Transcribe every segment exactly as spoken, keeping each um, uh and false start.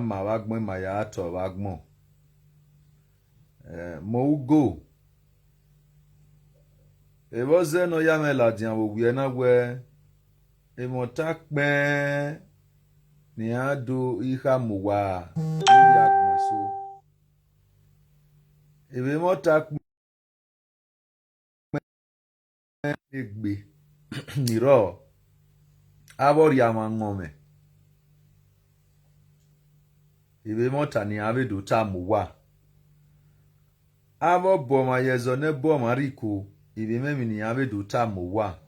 ma vbe agbọn, ima ya tọ vbe agbọn. Eh, mo ugo. Evbọ zẹ ne ọ ya mwẹ ladian vbe ovbi ẹna wẹẹ, emọta kpẹẹn ne iran do i kha mu owa ne ya gbẹn so. Evbemọ ta kpẹẹn egbe ni rrọọ, avbe ọ rhie amwa wọn mwẹ. Evbemọ ta ne iran vbe do ta mu owa. Avbe ọ bu ọmwa ye ẹzọ ne bu ọmwa rre iko, evbemọ emwi ne iran vbe do ta mu owa.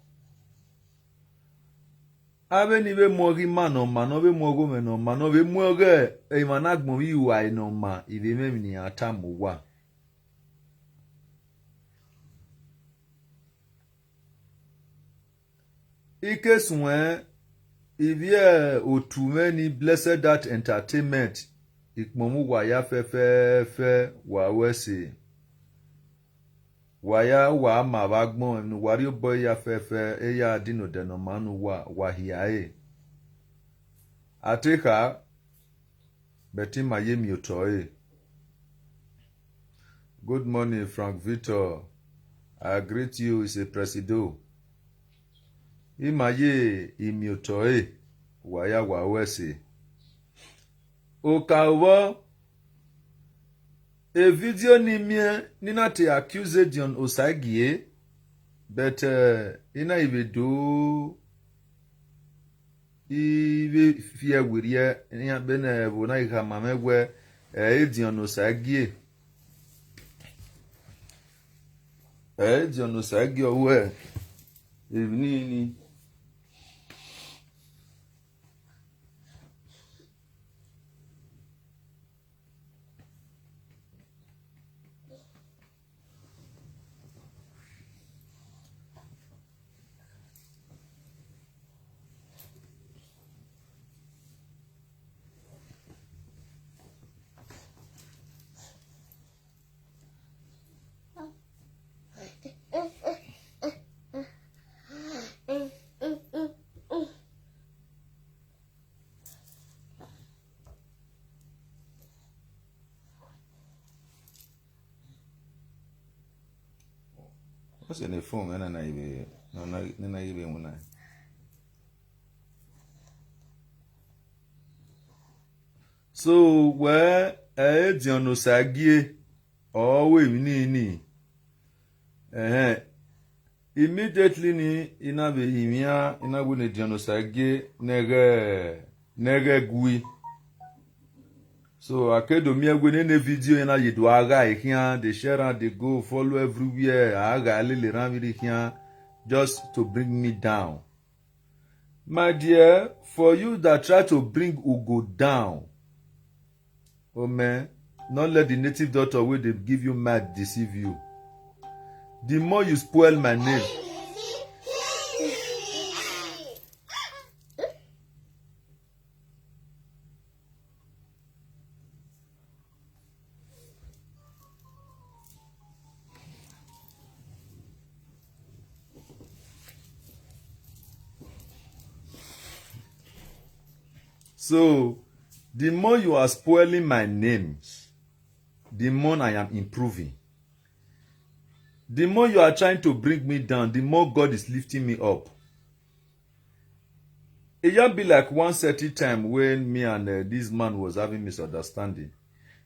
Avbe ni vbe mu ọghe ima ne ọ ma, ne ọ vbe mu ọghe omwẹ ne ọ ma, ne ọ vbe mu ọghe emwa ne agbọn vbe iruare ne ọ ma, evbemọ emwi ne iran ta mu owa. I ke suẹn, ivbi otu mwẹ ni Blessed Heart Entertainment, ikpọnmwẹ uwa ya fẹfẹẹfẹ, wa ru ẹse. Wa ya, wa ma vbe agbọn, ne uwa rhie obọ ya fẹfẹ, eya din odẹ ne ọ ma ne uwa, wa hia ẹre. A te kha, but ima ye miotọ ẹre. Good morning, Frank Victor. I greet you, it's a presido. Ima ye imiotọ ẹre, wa ya, wa ru ẹse. Oka vbọ, e video ni miẹn ni na te accuse Edion Osagie, but eh, I na i vbe do, i vbe fi ẹwirriẹ iran vbene ẹvbo na i khama mwẹ wẹẹ, eh, Edion Osagie. Eh, Edion Osagie ọ wẹẹ, emwi nii ni. What's in the phone? Nana na ibe, nana na ibe muna. So wẹ, eh, Edion Osagie, ọ wẹ emwi nii ni. Ẹhẹn. Immediately ni I na vbe rinmwian, I na wẹ ne Edion Osagie nẹghẹ, nẹghẹ gui. So, a ke do miẹn wẹ nene video na ye do a gha e khian, dey share am, dey go follow everywhere, a gha lele erhan vbirri khian, just to bring me down. My dear, for you that try to bring Ugo down, oh man, not let the native doctor wey dey give you mad deceive you. The more you spoil my name, so, the more you are spoiling my names, the more I am improving. The more you are trying to bring me down, the more God is lifting me up. E just be like one certain time when me and uh, this man was having misunderstanding.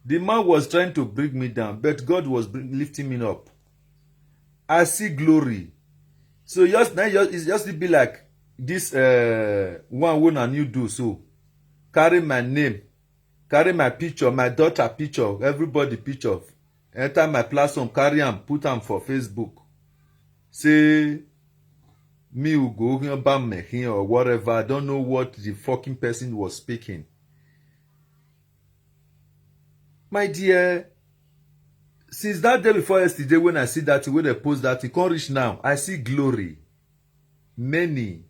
The man was trying to bring me down, but God was bring, lifting me up. I see glory. So just now, just, it just be like this uh, one when a new do so, carry my name, carry my picture, my daughter picture, everybody picture, enter my platform, carry am, put am for Facebook. Say me Ugo Ogion ban me here or whatever. I don't know what the fucking person was speaking. My dear, since that day before yesterday when I see that thing, when they post that thing, come reach now, I see glory. Many,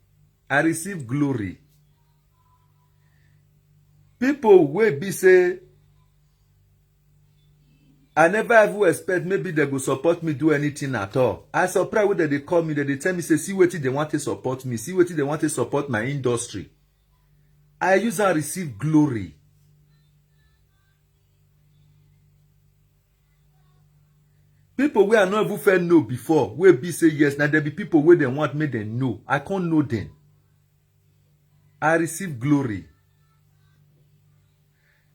I receive glory. People wey be say I never even expect maybe they go support me do anything at all. I surprise when they dey call me, they dey tell me say, see wetin they want to support me, see wetin they want to support my industry. I use and receive glory. People wey I no even first know before, wey be say yes, na dem be people wey dem want make dem know. I can't know them. I receive glory.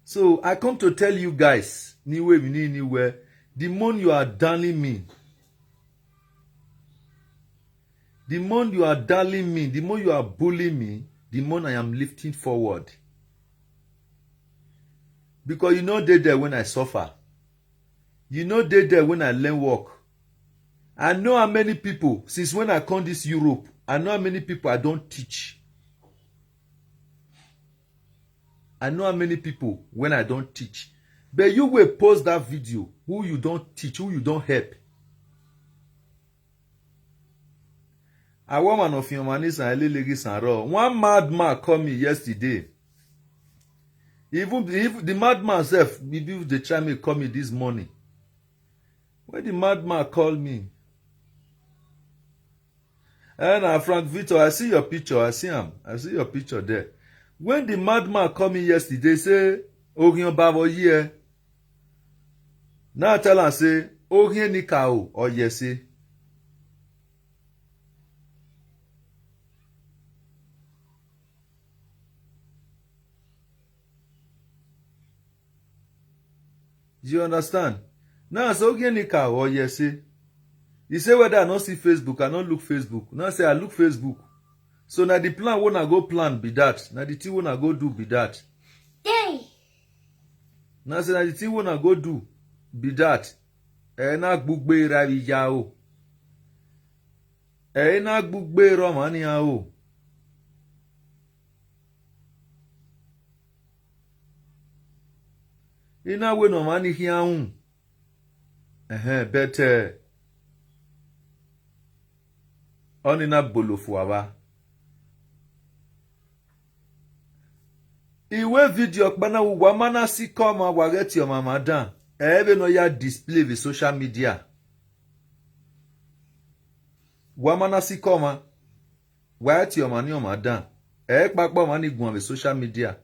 So I come to tell you guys, anywhere, anywhere, the more you are darling me, the more you are darling me, the more you are bullying me, the more I am lifting forward. Because you know they there when I suffer. You know they there when I learn work. I know how many people, since when I come this Europe, I know how many people I don't teach. I know how many people when I don't teach. But you will post that video, who you don't teach, who you don't help. I want one of your manis and Elelegi Sanro. One madman called me yesterday. Even if the madman self, if they try me call me this morning. When the madman called me, and uh, Frank Victor, I see your picture. I see him. I see your picture there. When the madman called me yesterday, say, "Orion Babo here." Now I tell him, say, "Orion Nikao or Yesi." You understand? Now, so Genika or Yesi, he say whether I not see Facebook, I not look Facebook. Now say I look Facebook. So now the plan when I go plan be that. Now the thing when I go do be that. Hey. Now say now the thing when I go do be that. Ẹ na gbugbe ra ya o. Ẹ na gbugbe ro mania o. Ina we no mani hiaun. Ehe, but uh, oni na bolo fuava. Iwe video kpana wu wa mana si koma wa get your mama down. Ebe no ya display the social media. Wa mana si koma. Wa get your money on my down. Eh, kpakpa money go on the social media.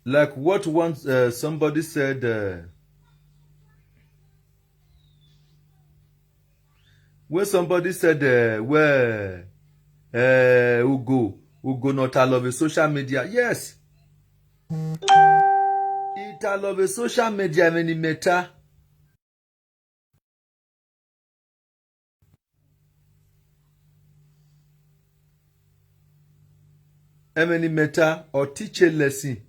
Like what once uh, somebody said, uh, when somebody said, uh, well, uh, Ugo, Ugo not all of the social media. Yes. It all of the social media many matter. Emeni meta or teach a lesson.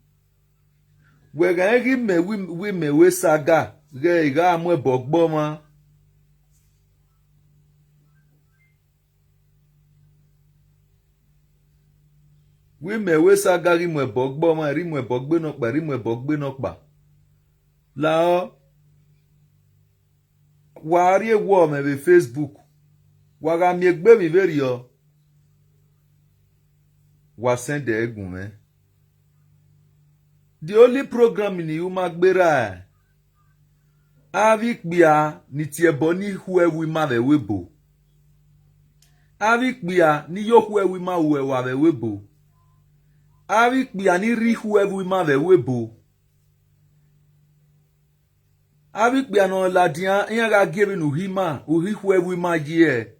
Wega egi me wi me we saga ge iga amwe bogbo ma. Wi me we saga ri mwe bogbo ma, ri mwe bogbe no pa, ri mwe bogbe no pa. Lao wa ri ewo me be Facebook. Wa ga mi egbe mi veri o. Wa send e gun me. The only program ni u ma gbera e. Avi kpia ni ti ebo ni hu ewu ma ve webo. Avi kpia ni yo hu ewu ma hu ewa ve webo. Avi kpia ni ri hu ewu ma ve webo. Avi kpia no la dia iyan ga gie vbe ne u hi ma, u hi hu ewu ma ye.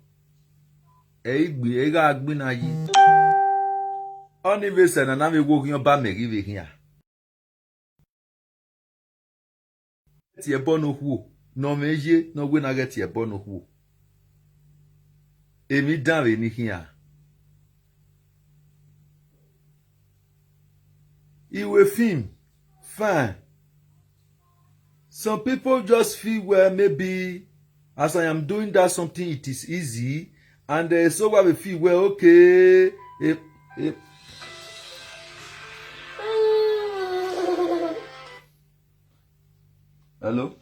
E igbi, e ga gbi na yi. Oni ve se na na ve wo hian ba me ghi ve hian. Ti ebo no khuo, no me ye, no we na ghe ti ebo no khuo. Emi dan vbe ni khian. Iwe film, fine. Some people just feel well, maybe as I am doing that something, it is easy. And uh, so I will feel well, okay. Eh, eh. Hello?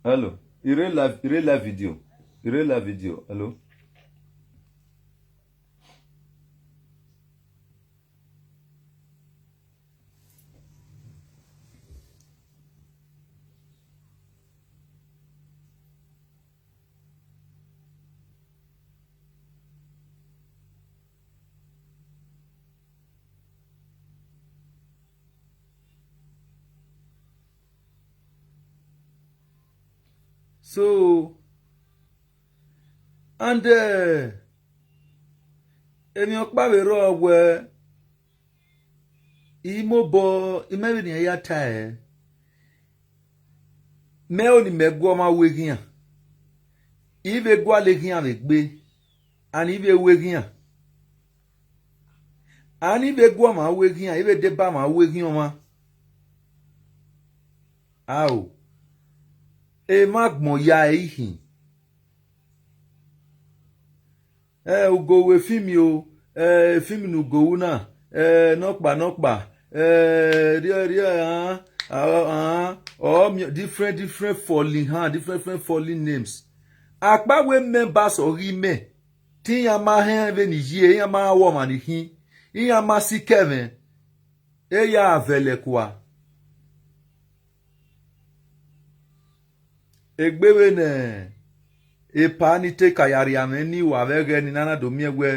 Hello? Ire live, ire live video. Ire live video. Hello? So, and eh, emi ọkpa vbe rọ wẹ, imobọ, imẹ vbenian ya tae, mẹ oni mẹ guọmwa weghian, I vbe gualọ eghian vbe egbe, and I vbe weghian, and I vbe guọmwa weghian, I vbe deba mwa weghian ọmwa. Ao, emwa gbọn ya ẹre ikhin. Eh, ugo wẹ efimi o, eh, efimi ne ugo ru na, eh, nọkpa nọkpa, eh, riẹ riẹ, ah, ah, ah, or mi- different different falling hand, different different falling names. Akpa wẹ members ọghe imẹ, te iran ma hẹn vbene I ye, iran ma wọ ọmwa ni khin, iran ma sikẹ mwẹ, e ya vẹlẹ kua. Egbe vbene epa ni te ka ya rhie mwẹ ni wa vbe ẹghẹ ni nana do miẹn wẹ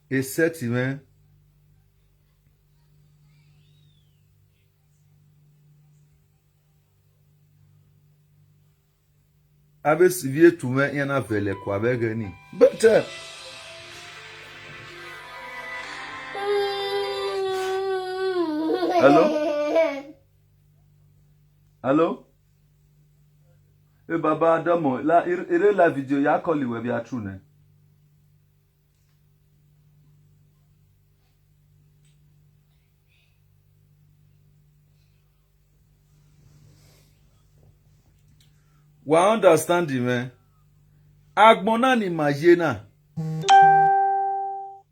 e set mwẹ. Avbe sivie etu mwẹ iran na vẹlẹ kua vbe ẹghẹ ni. But, eh, hello? Hello? Hey, Baba Adamo, la, ire la video ya call you, we be a true ne. Wa understand him, eh? Agbọn na ni ma ye na.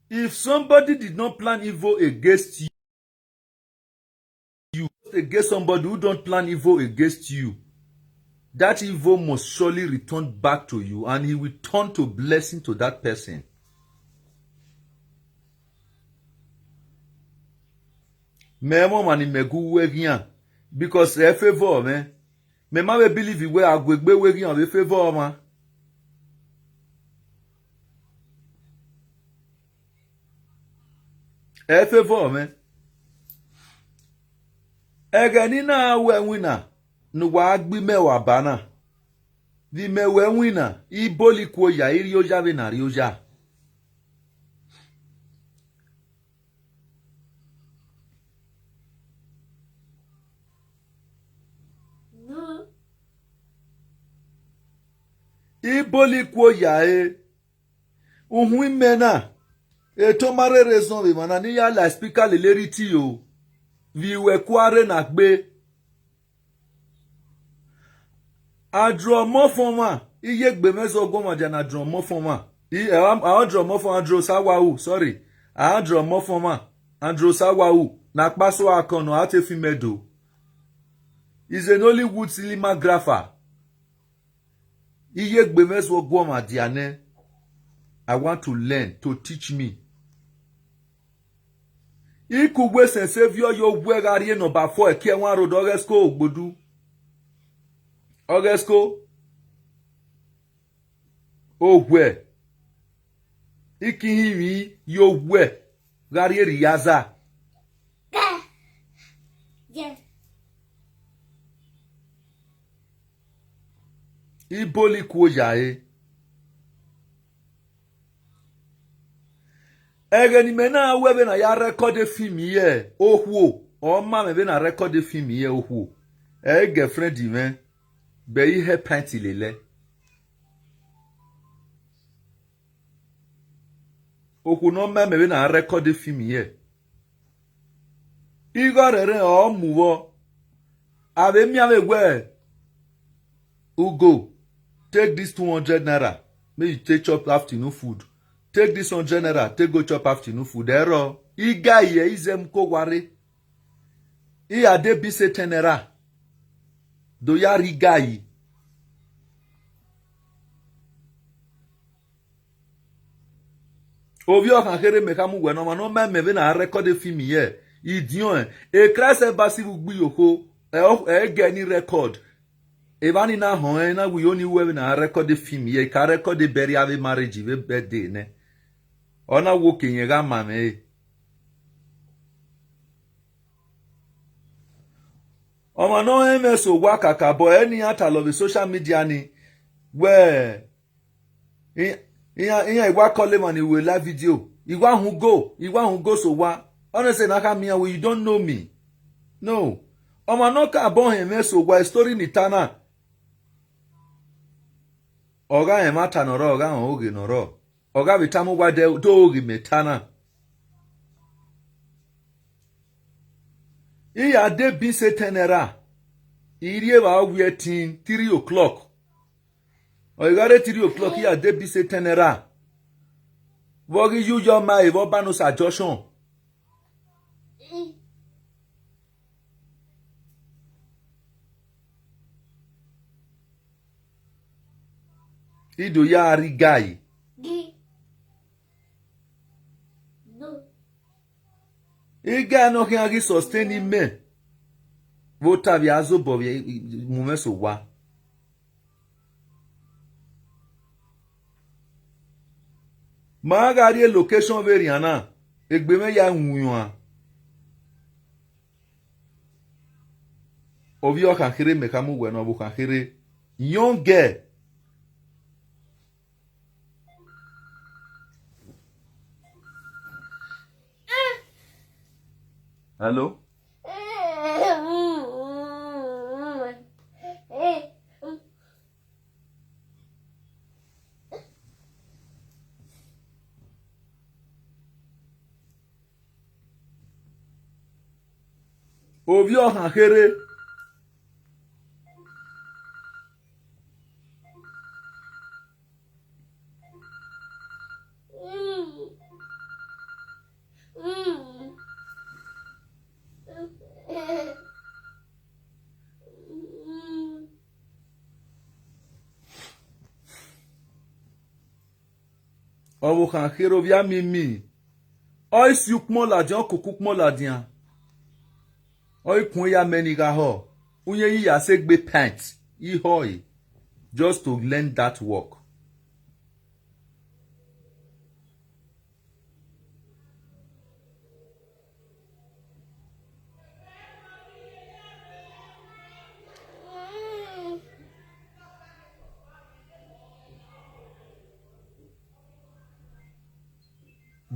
If somebody did not plan evil against you, you against somebody who don't plan evil against you, that evil must surely return back to you, and he will turn to blessing to that person. Mẹ mọ ọmwa ni mẹ gu wẹ eghian, because ẹ favor mwẹ. Mẹ ma vbe believe wẹ aguegbe wẹ eghian vbe favor ọmwa. Ẹ favor mwẹ. Ẹghẹ ne I na ru ẹwina ne uwa gbe imẹ vbe aba na, vbe imẹ ru ẹwina, I boli kuo ya, I rri oya vbene a rri oya. I boli kuo ya e, uhun imẹ na, etọ ma rherhe zọn vbe emwa na ne I ya la speaker lele rhie iti o, vbe iwẹ kua rre na gbe. Andrew Ọmọfọnmwa, iye egbe mwẹ zẹ ọguọmwa dia na Andrew Ọmọfọnmwa. I, eh, Andrew Ọmọfọnmwa, Andrew Sawahu, sorry. Andrew Ọmọfọnmwa, Andrew Sawahu, ne akpasuọ akọn nọ, a te fi mẹ do. He's a Nollywood cinematographer. Iye egbe mwẹ zẹ ọguọmwa dia nẹ. I want to learn, to teach me. Ikugbe Saint Saviour yo wu ẹ gha rrie number four Ẹki Ẹwaẹn Road, Ọghẹsko Ogbodu. Ọghẹsko. Ohuẹ. Ikihinmwi yo wu ẹ gha rrie Riyaza. I boli kuo ya e. Ẹghẹ ne imẹ na ru ẹe vbene a ya record film ye okhuo, ọ ma mwẹ vbene a record film ye okhuo. Ẹ girlfriend mwẹ, bẹ I hẹ pint lele. Okhuo ne ọ ma mwẹ vbene a record film ye. Igho rẹrẹ ọ mu vbọ. Avbe miẹn avbe wẹ, Ugo, take this two hundred naira, make you take chop afternoon food. Take this hundred naira, take go chop afternoon food. Ẹrọ, iga ye izẹ mu ko ware. I ya de bi se ten naira. Do ya rri iga yi. Ovbi ọkhan kherhe mẹ khama uwẹ ne ọmwa ne ọ ma mẹ vbene a record film ye. Idiọn ẹn, e Christ Embassy vbe ugbi yokho, ẹ ọ- ẹ gẹ ni record. Evba ni na họn ẹn na wi oni wẹ vbene a record film ye, ka record burial vbe marriage vbe birthday nẹ. Ọ na wo ke yẹn gha ma mwẹ re. Ọmọ náà M S Owa kàkà bọ̀ ẹ́ ní àtàlọ́bì social media ni. Wẹ́ẹ̀. Ìyá ìwà kọ́lé mọ̀ ní ìwé live video. Ìwà hùn go. Ìwà hùn go so wa. Honestly, na ka mi we you don't know me. No. Ọmọ náà kà bọ̀ hẹ̀ M S Owa story ní tánà. Ọ̀gá ẹ̀ má ta nọ̀rọ̀, ọ̀gá hàn ògè nọ̀rọ̀. Ọ̀gá mi tá mú wá dé tó ògè mẹ́ta náà. Ìyá dé bí ṣe tẹ́nẹ̀rà. Ìrí ẹ̀ wá wí ẹ̀ tí three o'clock. Ọ̀gá dé three o'clock ìyá dé bí ṣe tẹ́nẹ̀rà. Wọ́n rí yíyọ́ máa ìwọ́ bá nu suggestion. Ido ya ari guy. Iga no can agi sustain him men. Vota vya azo bo vya mume so wa. Ma gari e location ve riana. Egbe me ya nwuan. Ovi o kan khere me kamu we no bu kan khere. Young girl. Hello? Ovi o kan khere. Ọvbokhan kherhe ovbi amimi. Ọ i si ukpọn ladian, ọ koko ukpọn ladian. Ọ i kun ya mẹ ni gha họ. Uyẹn yi ya sẹ gbe pant. I họ ẹre. Just to learn that work.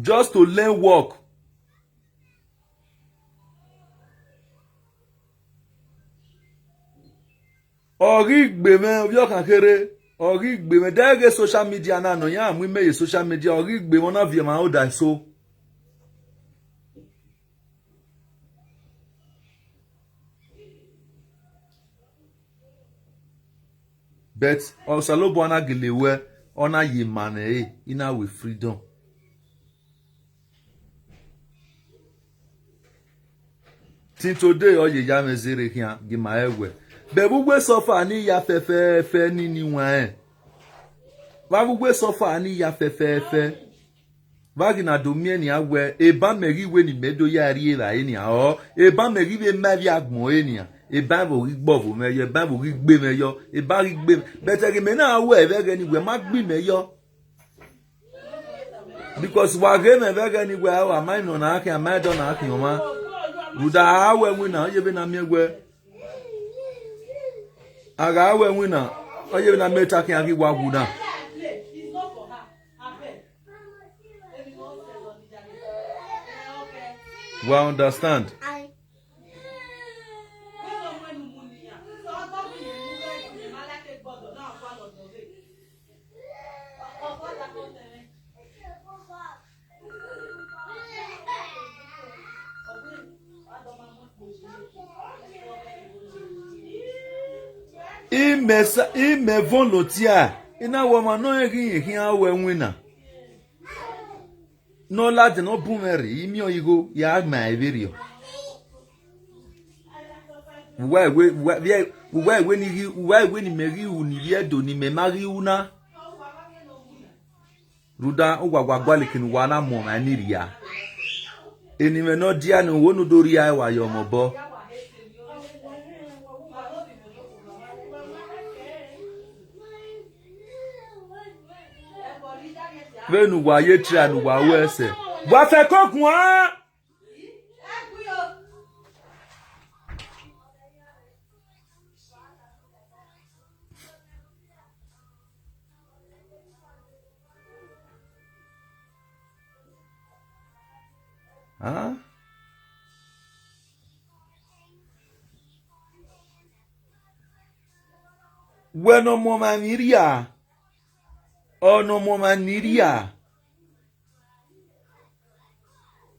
Just to learn work. Ọ ghi gbe mwẹ, ovbi ọkan kherhe. Ọ ghi gbe mwẹ. Dẹghe social media na nọ, iran mu imẹ ye social media. Ọ ghi gbe mwẹ, ọ na viẹ emwa odẹ eso. But Osanobua na gele wẹ, ọ na ye ma nẹ ẹre, I na we freedom. Till today, ọ ye ya mwẹ zere khian, gi ma ẹwẹ. Bẹvbe uwe suffer ne I ya fẹfẹẹfẹ nini wan ẹn. Vbe avbe uwe suffer ne I ya fẹfẹẹfẹ. Vbe a ghi na do miẹn nian wẹ, eban mẹ ghi wẹ ne imẹ do ya rrie evbare nian, ọ eban mẹ ghi vbe ma ivbi agbọn ẹre nian, eban vbe ghi gbọvo mwẹ yọ, eban vbe ghi gbe mwẹ yọ, eban ghi gbe mwẹ. But ẹghẹ mẹ na wẹ vbe ẹghẹ ne wẹ ma gbe imẹ yọ. Because wa ghe mwẹ vbe ẹghẹ ne wẹ a wa ma nọ na khian, a ma dọ na khian ọmwa. Rhunmwuda a wẹ winna, ọ ye vbe na miẹn wẹ. A gha wẹ winna, ọ ye vbe na miẹn ta khian ghi wa wu na. Wa understand? Imẹ sa, imẹ volunteer. I na wẹ ọmwa nọ rẹn ghi rẹn khian wẹ winna. Ne ọ ladian ne ọ bun mwẹ rre, I miẹn ọre igho, ya gbe ẹre vberriọ. Uwa ewe, uwa, vbe, uwa ewe ni ghi, uwa ewe ne imẹ ghi ru ni vbe Ẹdo ne imẹ ma ghi ru na. Rhunmwuda, uwa wa gualọ eke ne uwa na mu ọmwa ni rria. Eni mwẹ ne ọ dia ne uwo ne u do rria ẹe, wa ye ọmọ obọ. Vbene uwa ye try ne uwa ru ẹsẹ. Wa fẹko guan. Huh? Weno moma miria. Ono moma miria.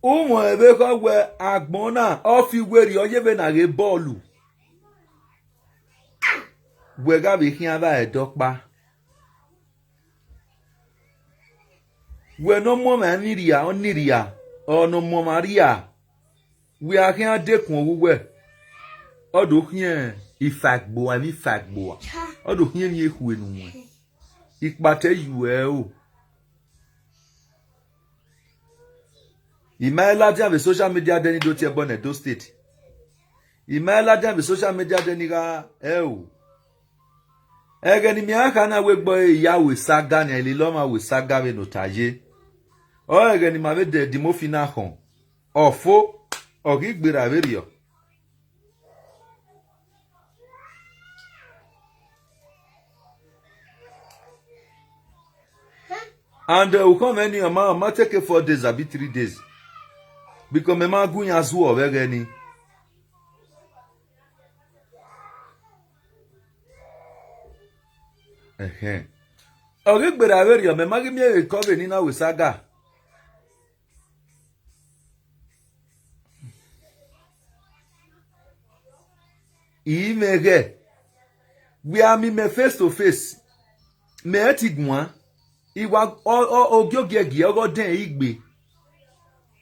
Umo ebe ka we agbona ofi weri oyebe na ge bolu. We ga be hian ba edokpa. Weno moma miria oniria. Ono moma ria. We are here de kun we. Odo hien ifagbo ami fagbo. Odo hien mi ehu enu we. Ikpate yu e o. Imaela dia be social media deni do tie bone do state. Imaela dia be social media deni ga e o. Ege ni mi aka na we gbo e ya we saga ni ile lo ma we saga we no taye. O ege ni ma be de di mo fi na hon. Ofo ogi gbera we rio. And uh, we come any ma ma take it four days, abi three days. Because me ma gun ya zuo we gani. Ehe. Ogi gbera we rio me ma gi mi e cover ni na we saga. Imeghe. We are me face to face. Me etigwa. Iwa o o ogiogie gie ogo den igbe.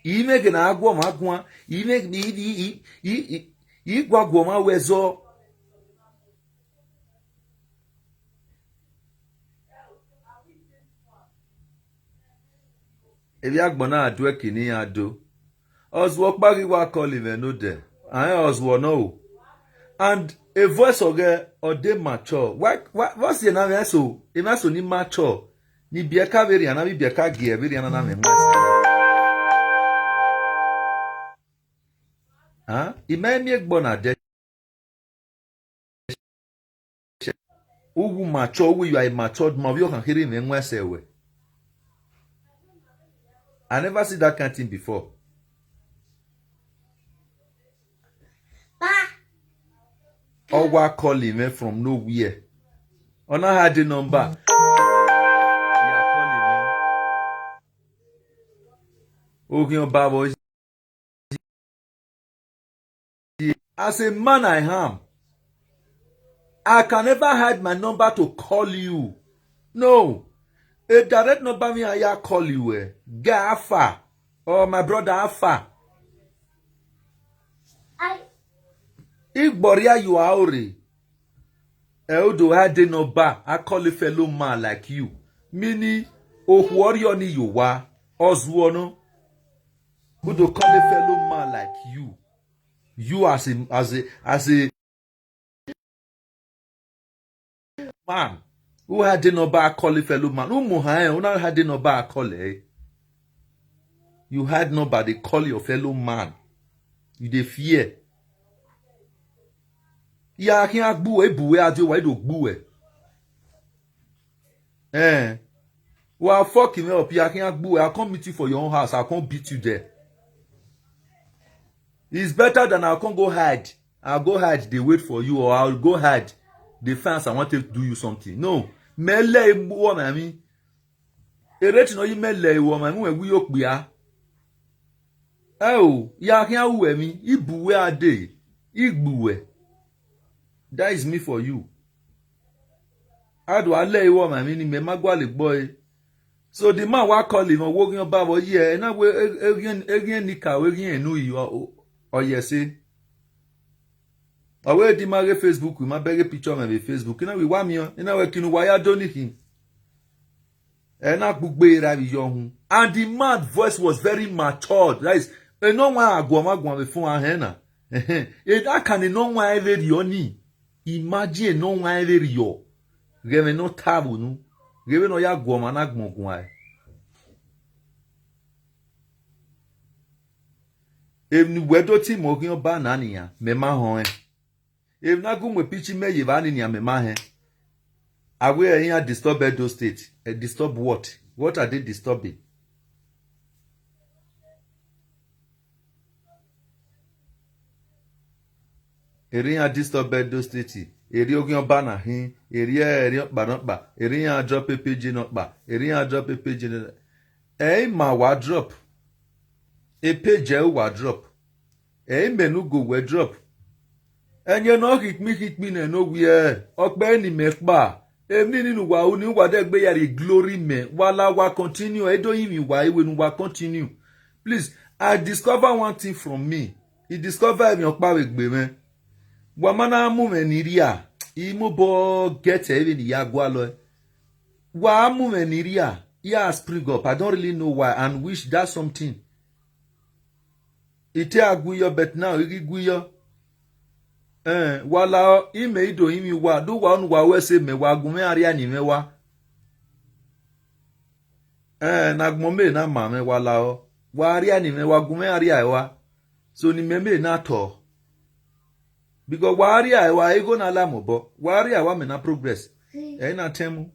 Imeghe na agwo ma gwa. Imeghe igwa gwo ma wezo. Ebi agbona adu ekini ado. Ozuo kpagi wa call him no de. Ahe ozuo no o. And a voice oge ode mature. Why why what's the name so? Him so ni mature. Ni bieka veri ana bi bieka gie veri ana na me. Huh? Ime mi egbona de. Ugu mature, ugu you are a matured man. You can hear him when say we. I never see that kind thing before. Owa call him eh, from nowhere. Ona had the number. Yeah, call him eh. Ogun Oba boys. As a man I am, I can never hide my number to call you. No. A direct number me I call you eh. Guy Alpha or my brother Alpha. Igboria you are ori. Eldo hide number I call a fellow man like you. Meaning ohu ori oni you wa ozuono. Who do call a fellow man like you? You as a as a as a man who had the number I call a fellow man. Who mo ha eh? Who not had the number I call eh? You had number they call your fellow man. You dey fear. Ya kin agbu e buwe ajo wa do gbuwe. Eh. Well, fuck him up. Yeah, I can't go. I'll come meet you for your own house. I'll come beat you there. It's better than I'll come go hide. I'll go hide. They wait for you, or I'll go hide. The fans, I want to do you something. No, mele woman. I mean, a rate no you mele woman. When we yok bia. Oh, yeah, I can't who me. Ibu where are they? Igbuwe. That is me for you. Adu ale iwo ma mi ni me magwale boy. So the man wa call him owo gyan ba bo ye e na we egyan egyan nika we gyan enu yi o o ye se. Awe di ma ge Facebook ma bege picture me be Facebook na we wa mi o na we kinu wa ya do ni kin. E na gbugbe ra bi yo hun. And the man voice was very matured. That is e no wa agwo ma gwan be fun ahen na. E da kan e no wa e very oni. Imagine no wa ere yo. Geve no tabu nu. Geve no ya goma na gmogun ai. Em ni wedo ti mo gin ba na niya. Me ma hon e. Em na gu mo pichi me ye ba niya me ma he. Awe e ya disturb Edo State. E disturb what? What are they disturbing? Eri ya disturb Edo State. Eri ogi ọba na hi. Eri eri ọkpa n'ọkpa. Eri ya drop epeje n'ọkpa. Eri ya drop epeje n'ọkpa. Ei ma wa drop. Epeje wa drop. Ei menu go we drop. Enye no hikmi hikmi ne no wie. Okpe ni me kpa. Emni ni nu wa u ni wa de gbe yari glory me. Wala wa continue. Edo imi wa ewe nu wa continue. Please, I discover one thing from me. I discover mi okpa we gbe me. Wa mana mu me ni ria. I mo bo get even ya gwa lo. Wa mu me ni ria. Ya spring up. I don't really know why and wish that something. Ite aguyo, but now igi guyo. Eh, wala o, ime ido imi wa. Do wa unu wa we se me wa gume aria ni me wa. Eh, na gumo me na ma me wala o. Wa aria ni me wa gume aria e wa. So ni me me na to. Because wa aria e wa ego na la mo bo. Wa aria wa me na progress. E na temu.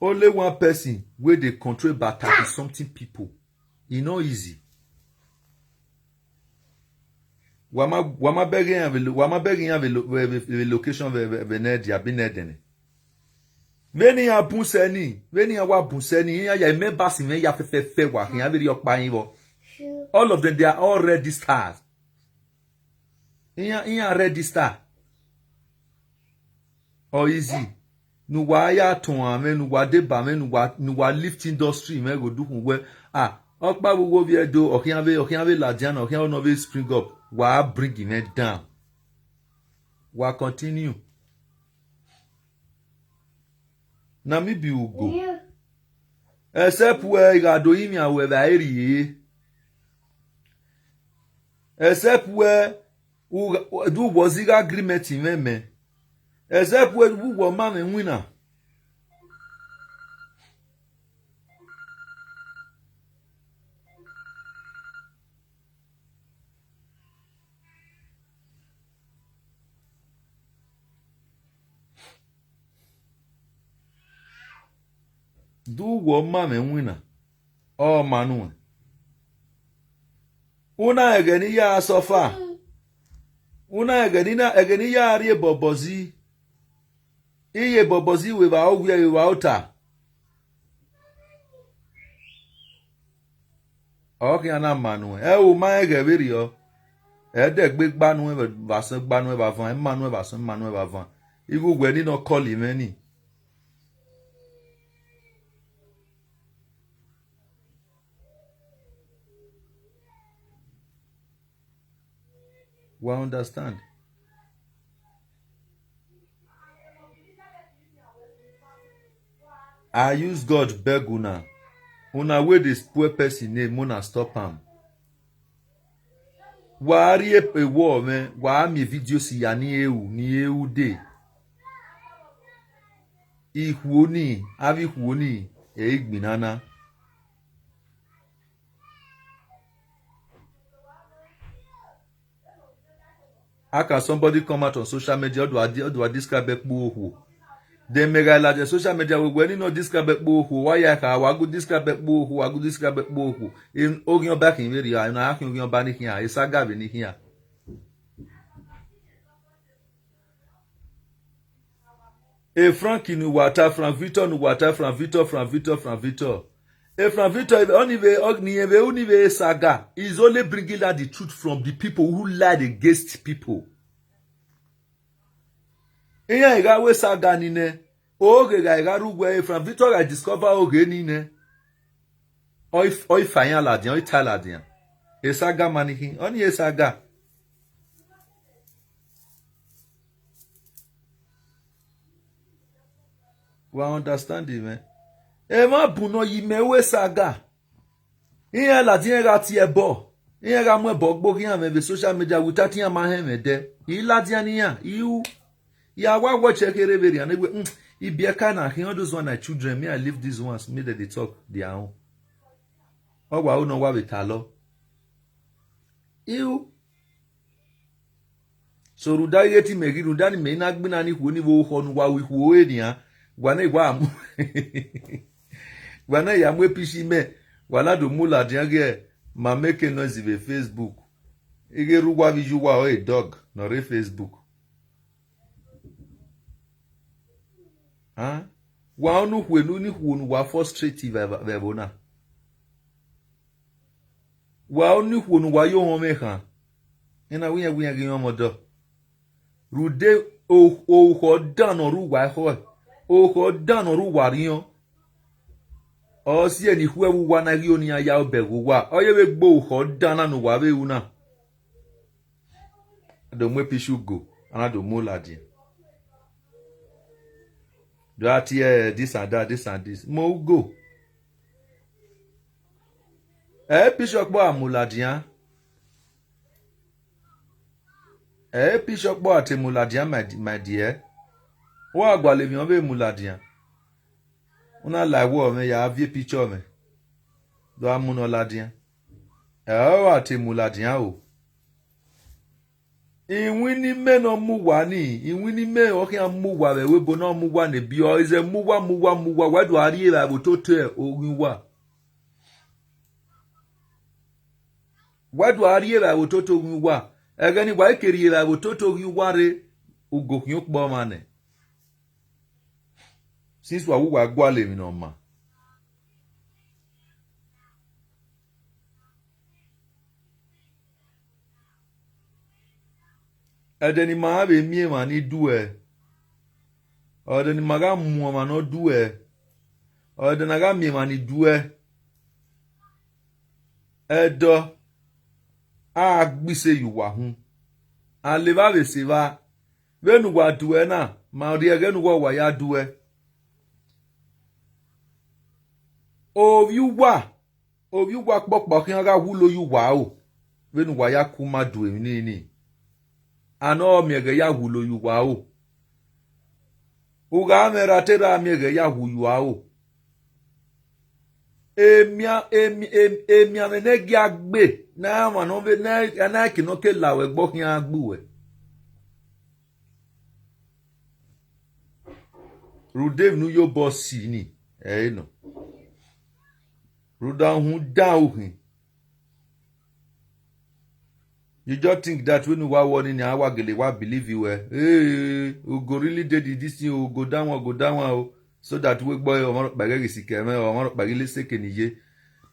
Only one person wey dey control about thirty something people. E no easy. Wama wama begging ya velo wama begging ya velo ve- ve- ve- location ve ve ve ne dia bi ne dene. Veni ya bun seni, veni ya wa bun seni, ya ya me basi me ya fe fe fe wa ya veri okpa yin vo. All of them, they are all registered. Iya iya register. Or easy. Nu wa ya tun ame, nu wa deba me, nu wa nu wa lift industry me go do kun we. Ah, okpa wo wo vie do, okian ve okian ve ladian, okian ono ve spring up. Wa bring me down. Wa continue. Na me be ugo. Except where you are doing me and where I eri. Except where u do was the agreement in me. Except where u wo ma me winner. Do wo ma me winner. Oh manu. Una egeni ya suffer. Una egeni na egeni ya rie bobozi. Iye bobozi we ba ogwe we ba ota. Oke ana manu. E o ma ege veri o. E de gbe gbanu e va san gbanu e va van. E manu e va san manu e va van. Igu gwe ni no call him any. We understand. I use God beg una. Una wey dey spoil person name, una stop am. Wa ri epe wo me, wa mi video si ya ni eu, ni eu de. Ihuoni, avi huoni, e igbinana. How can somebody come out on social media? How do I, how do I describe ekpo ohu? Then mega la the social media we when you know describe ekpo ohu. Why ya ka wa go describe ekpo ohu? Wa go describe ekpo ohu. In ogion back in very I know how can ogion back in here. It's a gabi in here. E Frank Nuwata, Frank Victor Nuwata, Frank Victor, Frank Victor, Frank Victor. E Frank Victor, if only ve ogni ve only ve saga is only bringing out the truth from the people who lied against people. Iya iga we saga nine. Oge ga iga rugwe e Frank Victor ga discover oge nine. Oi oi fanya ladian, oi ta ladian. E saga manihin, oni e saga. Wa understand me. E ma buno yi me we saga. Iya ladian ga ti e bo. Iya ga mu e bo gbo ki ame ve social media without iya ma he me de. I ladian iya, iu. Ya wa wo che kere veri ane we. Mm, i bi e ka na he all those one are children. Me I leave these ones. Me that they talk their own. O wa o no wa ve ta lo. Iu. So ruda ye ti me gi ruda ni me na gbina ni hu ni wo ho nu wa wi hu o e ni a. Wa na igwa amu. Wa na ya mu epishi me. Wa na do mu ladian ge ma make noise ve Facebook. Ige ru wa vi ju wa o e dog no re Facebook. Wa onu hwe nu ni hwe nu wa frustrate ve ve bona. Wa onu hwe nu wa yo hon me han. Ina wiya wiya ge yo mo do. Rude o o ho dan no ru wa ho. O ho dan no ru wa rion. O si eni hwe wu wa na ri oni aya o be wu wa. O ye we gbo ho dan na nu wa we una. Do mwe pishu go. Ana do mo ladian. Do ati eh, this and that, this and this. Mo go. Eh, pishu kpo amuladian. Eh, pishu kpo ate muladian, my, my dear. Wa gwale mi o ve muladian. Una la wo me ya vie picture me. Do amu no ladian. Eh, o ate muladian o. Iwin ni me no mu wa ni, iwin ni me o kian mu wa ve we bo no mu wa ne bi o ize mu wa mu wa mu wa wa do ari e ba bo to to e o win wa. Wa do ari e ba bo to to win wa. Ege ni wa ikeri e ba bo to to win wa re ugo kian kpo ma ne. Since wa wu wa gwale mi no ma. Ede ni ma ve mi e ma ni du e. Ede ni ma ga mu ma no du e. Ede na ga mi e ma ni du e. Edo a gbise yu wa hun. A le va ve se va. Ve nu wa du e na, ma ri e ge nu wa wa ya du e. O vi u wa, o vi u wa kpo kpo kian ga wu lo yu wa o. Ve nu wa ya ku ma du e ni ni. A no mi e ge ya wu lo yu wa o. U ga me ra te ra mi e ge ya wu yu wa o. Emia emi emi emi ame ne gi agbe na ma no ve na na ki no ke la we gbo kian agbu we. Rude nu yo boss ni. Eh no. Ruda hun da uhin. You just think that when you are warning, I wa gele wa believe you. Eh, hey, we go really dead in this thing. We go down one, go down one. Oh, so that we boy or bagagi sikeme or bagili sekeniye.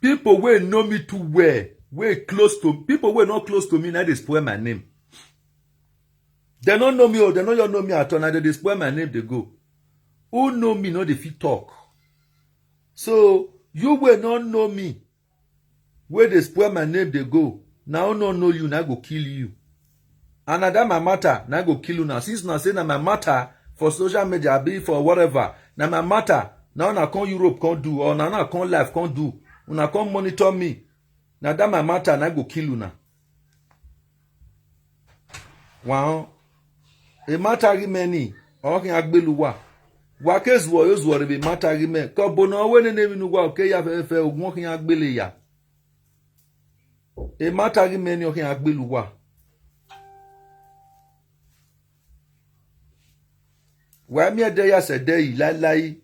People wey know me too well, wey close to people wey not close to me, now they spoil my name. They don't know me or they know you know me at all. Now they spoil my name. They go. Who know me? No, they fit talk. So you will not know me. Where they spoil my name, they go. Now no know you, now go kill you. And na that my matter, now go kill you now. Since now say na my matter for social media, be for whatever. Na my matter. Now na come Europe come do, or now na come life come do. Una come monitor me. Na that my matter, na go kill una. Wow. E matter gi many. O kin agbelu wa. Wa ke zuo yo zuo re be matter gi me. Ko bo no we ne ne mi nu wa o ke ya fe fe ogun o kin agbele ya. E matter gi many o kin agbelu wa. Wa mi e de ya se de yi lai lai.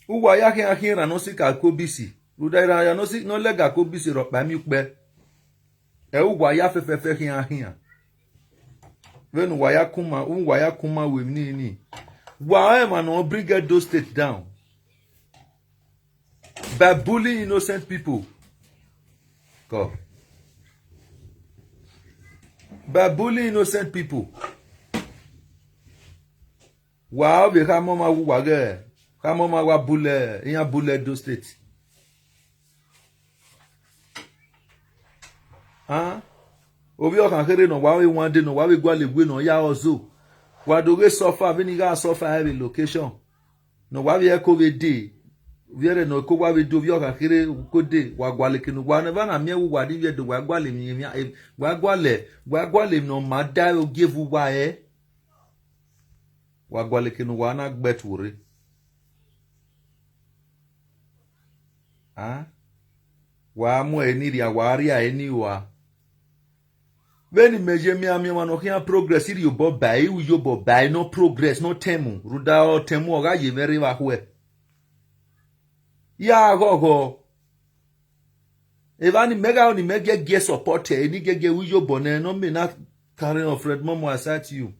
Uwa ya hin ahin ra no si ka ko bisi. Ruda ira ya no si no lega ko bisi ro pa mi pe. E uwa ya fe fe fe hin ahin. Venu wa ya kuma, uwa ya kuma we ni ni. Wa e ma no bring Edo State down by bullying innocent people. Go. By bullying innocent people. Wa ove ka mo ma wu wa ge. Ka mo ma wa bule, iyan bule Edo State. Huh? Ovi ọkhan khere nọ wa vbe wan de nọ wa vbe gualọ egbe nọ ya ọzo. Wa do ghe suffer vbene I gha suffer vbe location. Nọ wa vbe ẹko vbe de. Vbe ẹrẹ nọ ẹko wa vbe de ovbi ọkhan khere ko de wa gualọ eke ne uwa nọ eva na miẹn vbe uwa rhie vbe Ẹdo wa gualọ emwi emwi wa gualọ wa gualọ emwi ne ọ ma da ogie vbe uwa ẹ. Wa gualọ eke ne uwa na gbe ẹtuorre. Wa mu ẹre ni rria wa rria ẹre ni rua. When ni meje mi ami wa no hian progress, iri obo bai, u yobo bai, no progress, no temu. Ruda o temu, oga ye very wa hwe. Ya go go. Eva ni mega oni mege ge support e, ni gege u yobo ne, no me na carry on Fred Momo aside you.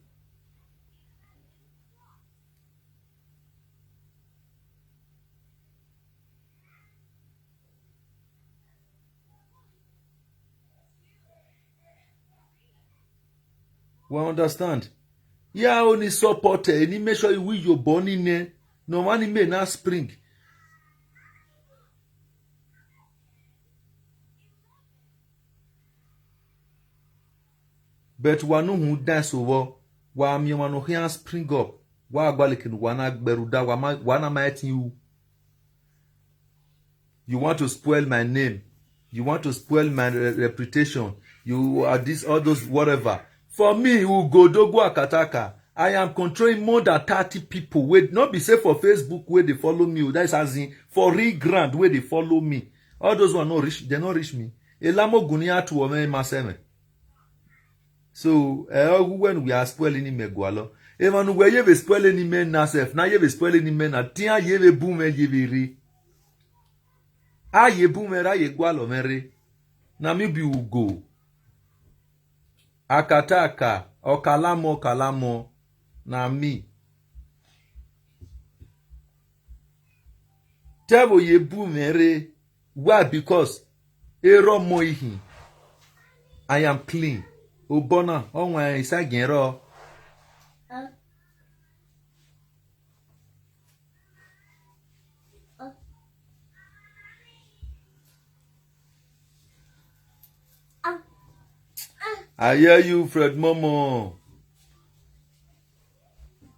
We understand. Ya oni support e, ni make sure you will your born in there. No money may not spring. But wa no hu dance over. Wa mi wa no here spring up. Wa agwalikin wa na gberuda wa ma wa na ma etin you. You want to spoil my name. You want to spoil my re- reputation. You are this, all those, whatever. For me, Ugodogo Akataka, I am controlling more than thirty people. Wait, not be safe for Facebook where they follow me. That's as in for real ground where they follow me. All those one no reach, they not reach me. Elamo Gunia to Ome Maseme. So, eh, when we are spoiling him, Megualo. Even we even spoiling him men na self. Now you be spoiling him men na tia you be boom and you be re. Ah, you boom and you gualo mere. Na mi be Ugo. Akataka, Okalamo, Okalamo. Na mi. Tebo ye boom ere. Why? Because ero mo ihi. I am clean. Obona, onwa isa gero. I hear you, Fred Momo.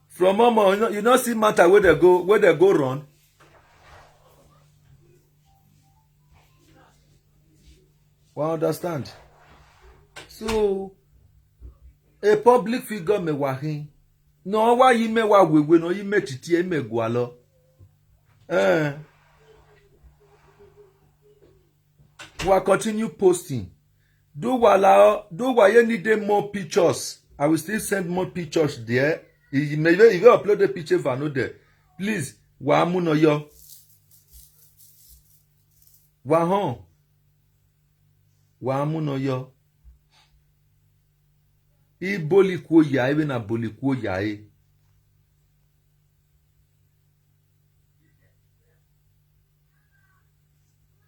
From Momo, you know, you know see matter where they go, where they go run. We understand. So, a public figure me wahin. No, why you me wa we we no you me titi me gualo. Eh. We continue posting. Do wala do why you need them more pictures. I will still send more pictures there. If you may if you upload the picture for no there. Please, wa mu no yo. Wa hon. Wa mu no yo. I boli kuo ya ebe na boli kuo ya e.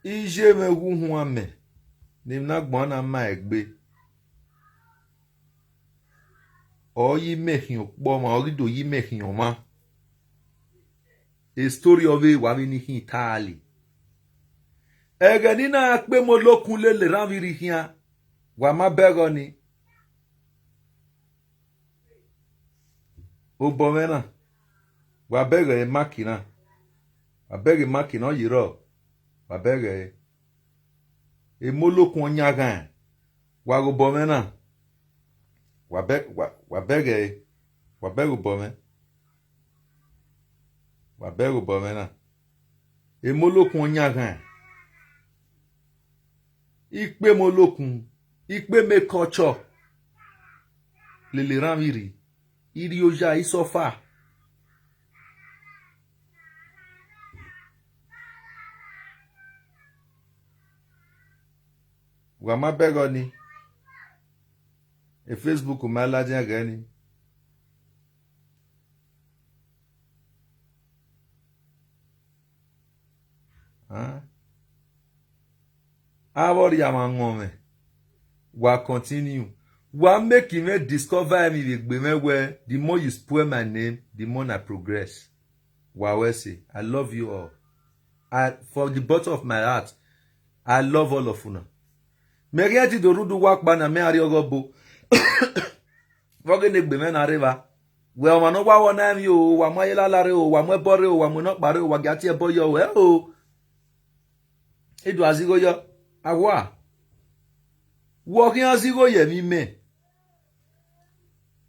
Ije me wu hu ame. Ni na gbon na ma egbe. Oyi mehin okpo ma, oyi do yi mehin oma. A story of a wami ni hin tali. Ege ni na pe mo lokun lele ran viri hian. Wa ma bego ni. Obomena. Wa bege e makina. Wa bege makina yiro. Wa bege e. E mo lokun onya gan. Wa go bomena. Wa be wa wa bege e. Wa bege obome. Wa bege obomena. E mo lokun onya gan. Ikpe mo lokun. Ikpe me culture. Lele ran viri. Iri oja isofa. Wa ma bego ni. E Facebook ma la je gani. Huh? Awori ama ngome. Wa continue. Wa make him discover me the gbeme where the more you spoil my name, the more I progress. Wa we say, I love you all. I for the bottom of my heart, I love all of una. Me get it do rudu work bana me ari ogobo. Woge ne gbeme na river. We o ma no wa wo na mi o, wa mo ye lala re o, wa mo ebo re o, wa mo no pa re o, wa ga ti ebo yo we o. Edu azigo yo. Awa. Wo ki azigo ye mi me.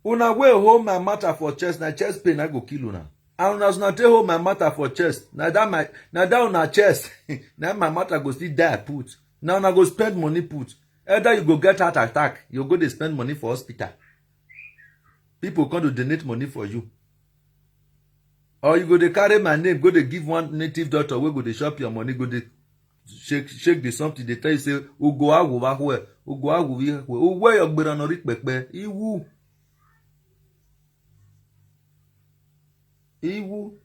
Una wey hold my matter for chest, na chest pain I go kill una. And una una take hold my matter for chest, na that my na that una chest, na my matter go still die put. Na una go spend money put. Either you go get heart attack, you go dey spend money for hospital, people come to donate money for you, or you go dey carry my name go dey give one native doctor wey go dey chop your money, go dey shake shake the something, dey tell you say, "Ugo awo wa hwe, ugo awo wi hwe, uwe your gbera no ri pepe." Iwu. Iwu.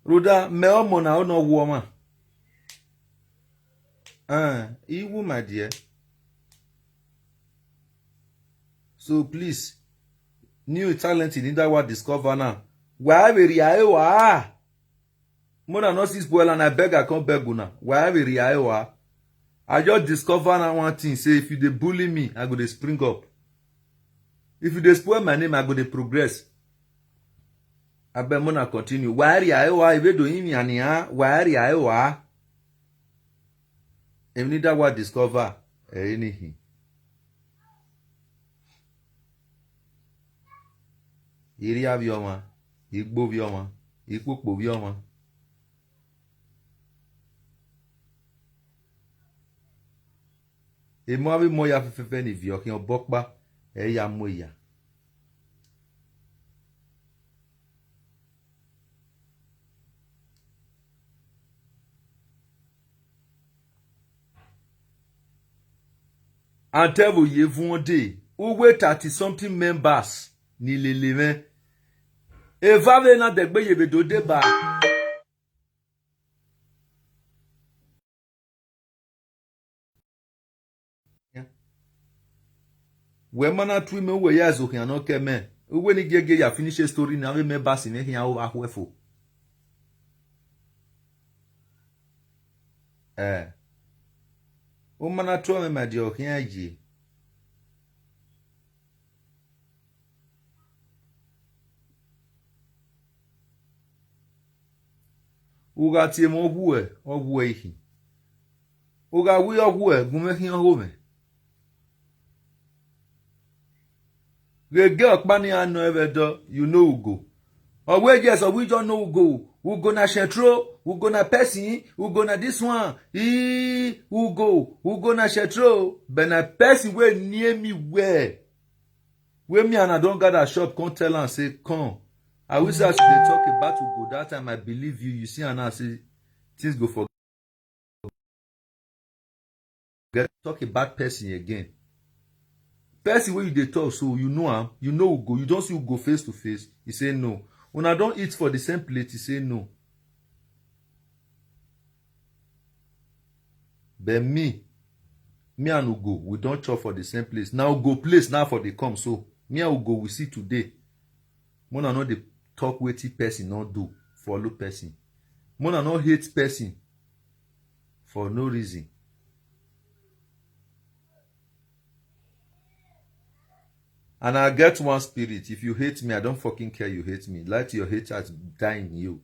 Rhoda, me omo na ono woman. Uh, iwu, my dear. So please, new talent in that one discover now. Why we ria ewa? More than not six boil and I beg, I can't beg una. Why we ria ewa? I just discover now one thing. Say if you dey bully me, I go dey spring up. If you dey spoil my name, I go dey progress. I beg, mona continue. Why ria ewa? If you do him yani ha, why ria ewa? If need that one discover, eh, anything. Iri avioma, igbo vioma, ikpokpo vioma. Emo ave mo ya fefefe ni vi okin obokpa, e ya mo ya. And tell you one day, who wait thirty something members ni lele me. Eva ve na degbe yebe do deba. We mana twi me we ya zo hian no ke me. We ni gege ya finish a story na we me basi me hian o ahwefo. Eh. O mana tro me ma di o hian ji. Uga tie mo hue, o hue ihi. Uga wi o hue, gume hian ho me. Gege okpani ano evedo, you know Ugo. Owe yes, we don't know Ugo. Ugo na shetro, Ugo na person, Ugo na this one. Ee, Ugo, Ugo na shetro. But na person wey near me well. When me and I don't gather shop, come tell and say, come. I wish as you dey talk about Ugo that time, I believe you. You see, and I say, things go for get talk about person again. Person wey you dey talk so, you know am, you know Ugo, you don see Ugo face to face. He say no. Una don eat for the same plate, he say no. But me, me and Ugo, we don chop for the same place. Now Ugo place now for the come so. Me and Ugo we see today. Mona no dey talk wetin person no do, follow person. Mona no hate person for no reason. And I get one spirit. If you hate me, I don't fucking care you hate me. Let your haters die in you.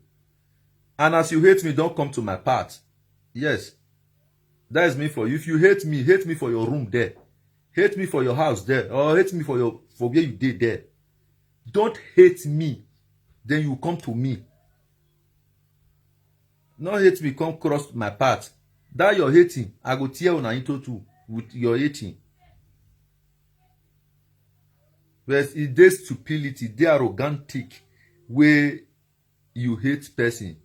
And as you hate me, don't come to my part. Yes. That is me for you. If you hate me, hate me for your room there. Hate me for your house there. Or hate me for your for where you did there. Don't hate me. Then you come to me. No hate me, come cross my path. That your hating, I go tear una into two with your hating. But e dey stupidity, dey arrogantic, wey you hate person.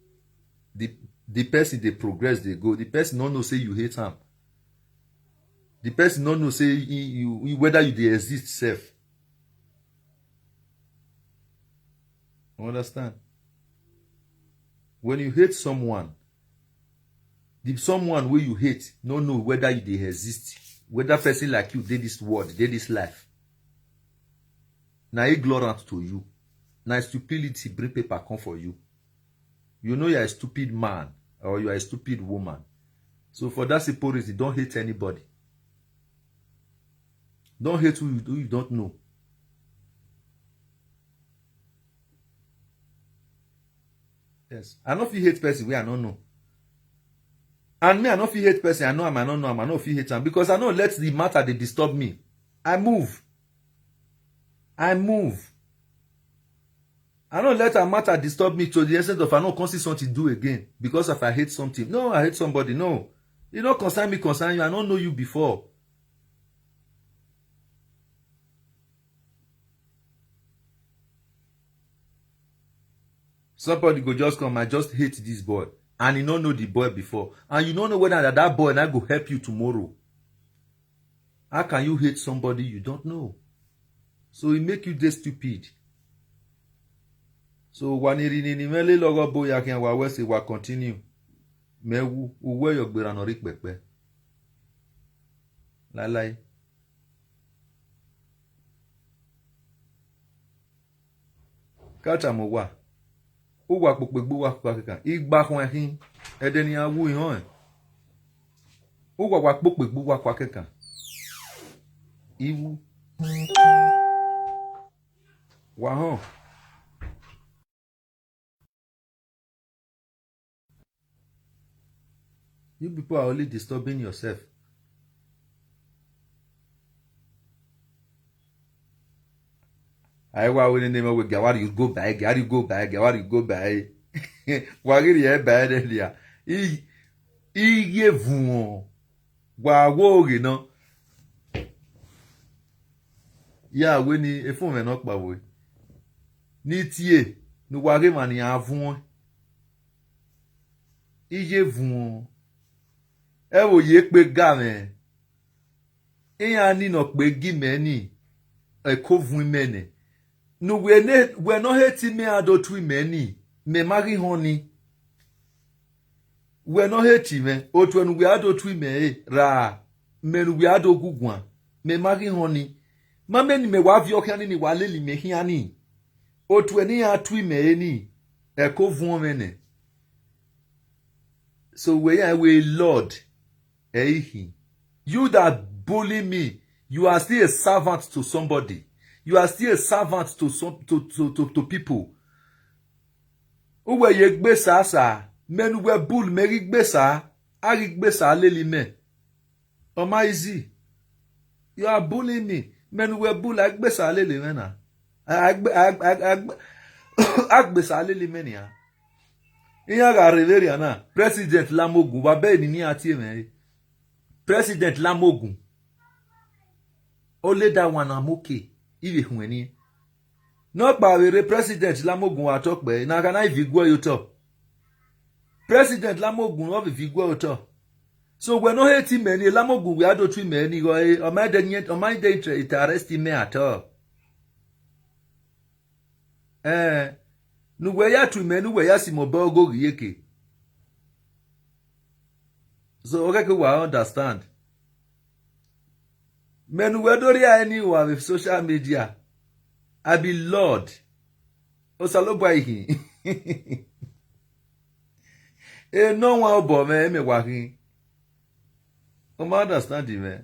The the person dey progress, dey go. The person no know say you hate am. The person no know say he, you, he, whether you dey exist sef. You understand? When you hate someone, the someone wey you hate no know whether you dey exist, whether person like you dey this world, dey this life. Na ignorant to you. Na stupidity bring paper come for you. You know you are a stupid man or you are a stupid woman. So for that simple reason, don't hate anybody. Don't hate who you, who you don't know. Yes. I no fit hate person wey I no know. And me, I no fit hate person. I know am, I no know am, I no fit hate am. Because I no let the matter dey disturb me. I move. I move. I no let a matter disturb me to the extent of I no come see something do again because of I hate something. No, I hate somebody. No. E no concern me, concern you. I no know you before. Somebody go just come, "I just hate this boy." And you no know the boy before. And you no know whether that, that boy na go help you tomorrow. How can you hate somebody you don't know? So e make you dey stupid. So wa ni ri ni ni mele logo boya ken wa we se wa continue. Me wu, uwe yo gbera no ri pepe. Lalai. Kacha mo wa. Uwa kpokpegbu wa kwa kekan. Igba hwan hin. Ede ni awu ihon. Uwa wa kpokpegbu wa kwa kekan. Iwu. Wa hon. You people are only disturbing yourself. Aiwa, we ne name we gawari you go by, gawari you go by, gawari you go by. Wagiri e by de dia. I iye vuon. Wa wo ge no. Ya we ni efun me no pa we. Ni tie, no wa ge ma ni avun. Iye vuon. E wo ye pe ga me. Iya ni no pe gi me ni. E ko vun me ne. No we ne, we no hate me ado twi me ni. Me ma gi hon ni. We no hate me. Otu enu we ado twi me e. Ra. Me nu we ado gugwan. Me ma gi hon ni. Ma me ni me wa vi okan ni wa leli me hian ni. Otu eni a twi me e ni. E ko vun me ne. So we ya we Lord. Eihi. You that bully me, you are still a servant to somebody. You are still a servant to some to to to, to people. Uwe ye gbe sa sa. Men we bull me ri gbe sa. A ri gbe sa leli me. Oma easy. You are bullying me. Men we bull a gbe sa leli me na. A gbe a gbe a gbe a gbe sa leli me ni a. Iya ga reveria na. President Lamogun wa be ni ni ati me. President Lamogun. Only that one I'm okay. Ive hwen ni. No pa we re President Lamogun wa talk be. Na ga na ivi gwo yo to. President Lamogun of ivi gwo yo to. So we no hate him any. Lamogun we ado twi me any go. O my de nyen, o my de inter arrest me at all. Eh, nu we ya twi me, nu we ya si mo bo go yeke. So okay, ke wa understand. Men we do ri any wa with social media. I be Lord. Osalogba ihin. E no wa obo me me wa hin. O ma understand me.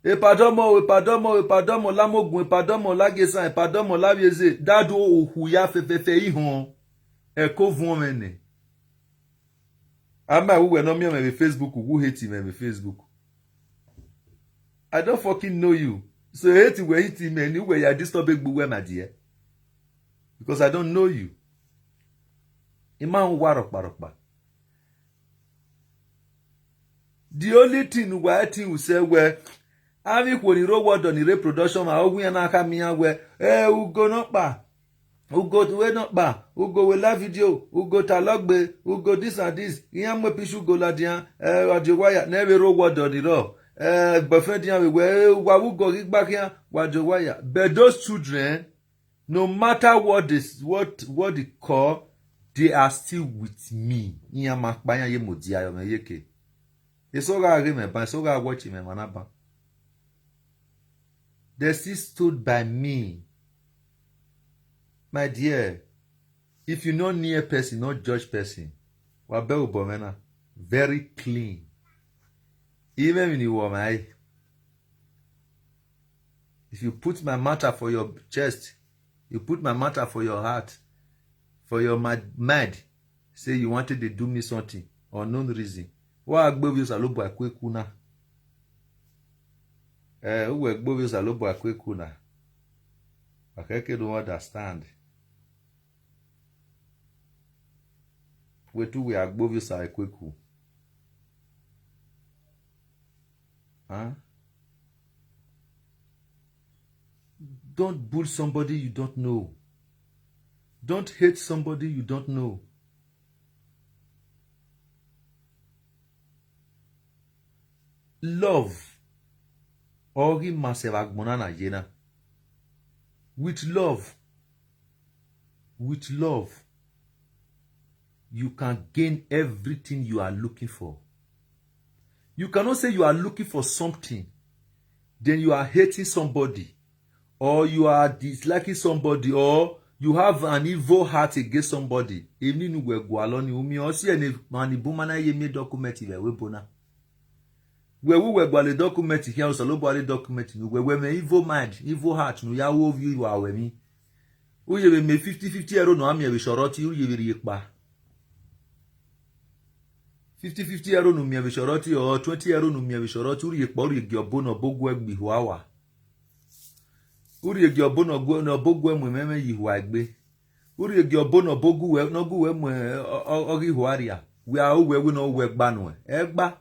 E padomo, e padomo, e padomo Lamogun, e padomo Lagesan, e padomo Lavieze. Dadu ohu ya fefefe ihon. E ko vun me ne. Ama who were not me on my Facebook, who hate him on my Facebook. I don't fucking know you. So hate you, we hate him, and you were disturbing, my dear. Because I don't know you. Ima warok barokba. The only thing why thing we say we avi kwo ni ro word on the reproduction ma ogun ya na ka mi ya we. Eh, ugo no pa. Ugo we no pa. Ugo we la video. Ugo ta logbe. Ugo this and this. Iya mo pisu go la dia. Eh, wa de wire. Never ro word on the ro. Eh, boyfriend dia we we wa ugo gigba kia. Wa de wire. But those children, no matter what this, what, what they call, they are still with me. Iya ma pa ya ye mo dia yo me yeke. Eso ga re me ba, eso ga watch me mana ba. They still stood by me. My dear, if you no near person, no judge person. Wa be ubomena. Very clean. Even when you were my, if you put my matter for your chest, you put my matter for your heart, for your mad, mad, say you wanted to do me something, unknown reason. Wa gbovi Osalobo akweku na. Eh, uwe gbovi Osalobo akweku na. Akeke don't understand. Wetu we agbovi sa ekweku. Huh? Don't bully somebody you don't know. Don't hate somebody you don't know. Love. Ori maseva gbona na yena. With love, with love, you can gain everything you are looking for. You cannot say you are looking for something, then you are hating somebody, or you are disliking somebody, or you have an evil heart against somebody. Emi nu we gwalo ni umi o si ene mani bumana ye mi document iwe we bona. We wu we gwale document here, so lo gwale document nu we we me evil mind, evil heart nu ya wo view you are we mi. Uye we me fifty fifty euro no ami we shoroti uye we riekpa. Fifty fifty euro no mi we shoroti or twenty euro no mi we shoroti uye pa uye gi obo no bogu egbi huawa. Uye gi obo no gu no bogu emu meme yi hua egbe. Uye gi obo no bogu we no gu we mu ogi huaria. We are we we no we gba no. Egba.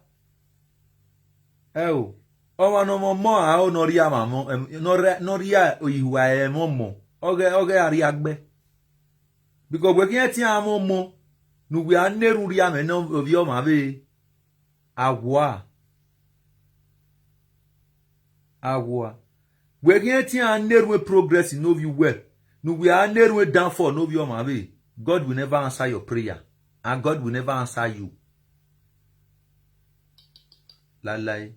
E o. Ọmọ no mo mo a o no ria ma mo em, no re no ria o ihua e mo mo. Oge oge ari agbe. Because we kin ti a mo mo. Nu we a neru ria me no ovi o ma be. Agwa. Agwa. We kin ti a neru e progress no vi we. Nu we a neru e downfall no vi o ma be. God will never answer your prayer. And God will never answer you. Lalai.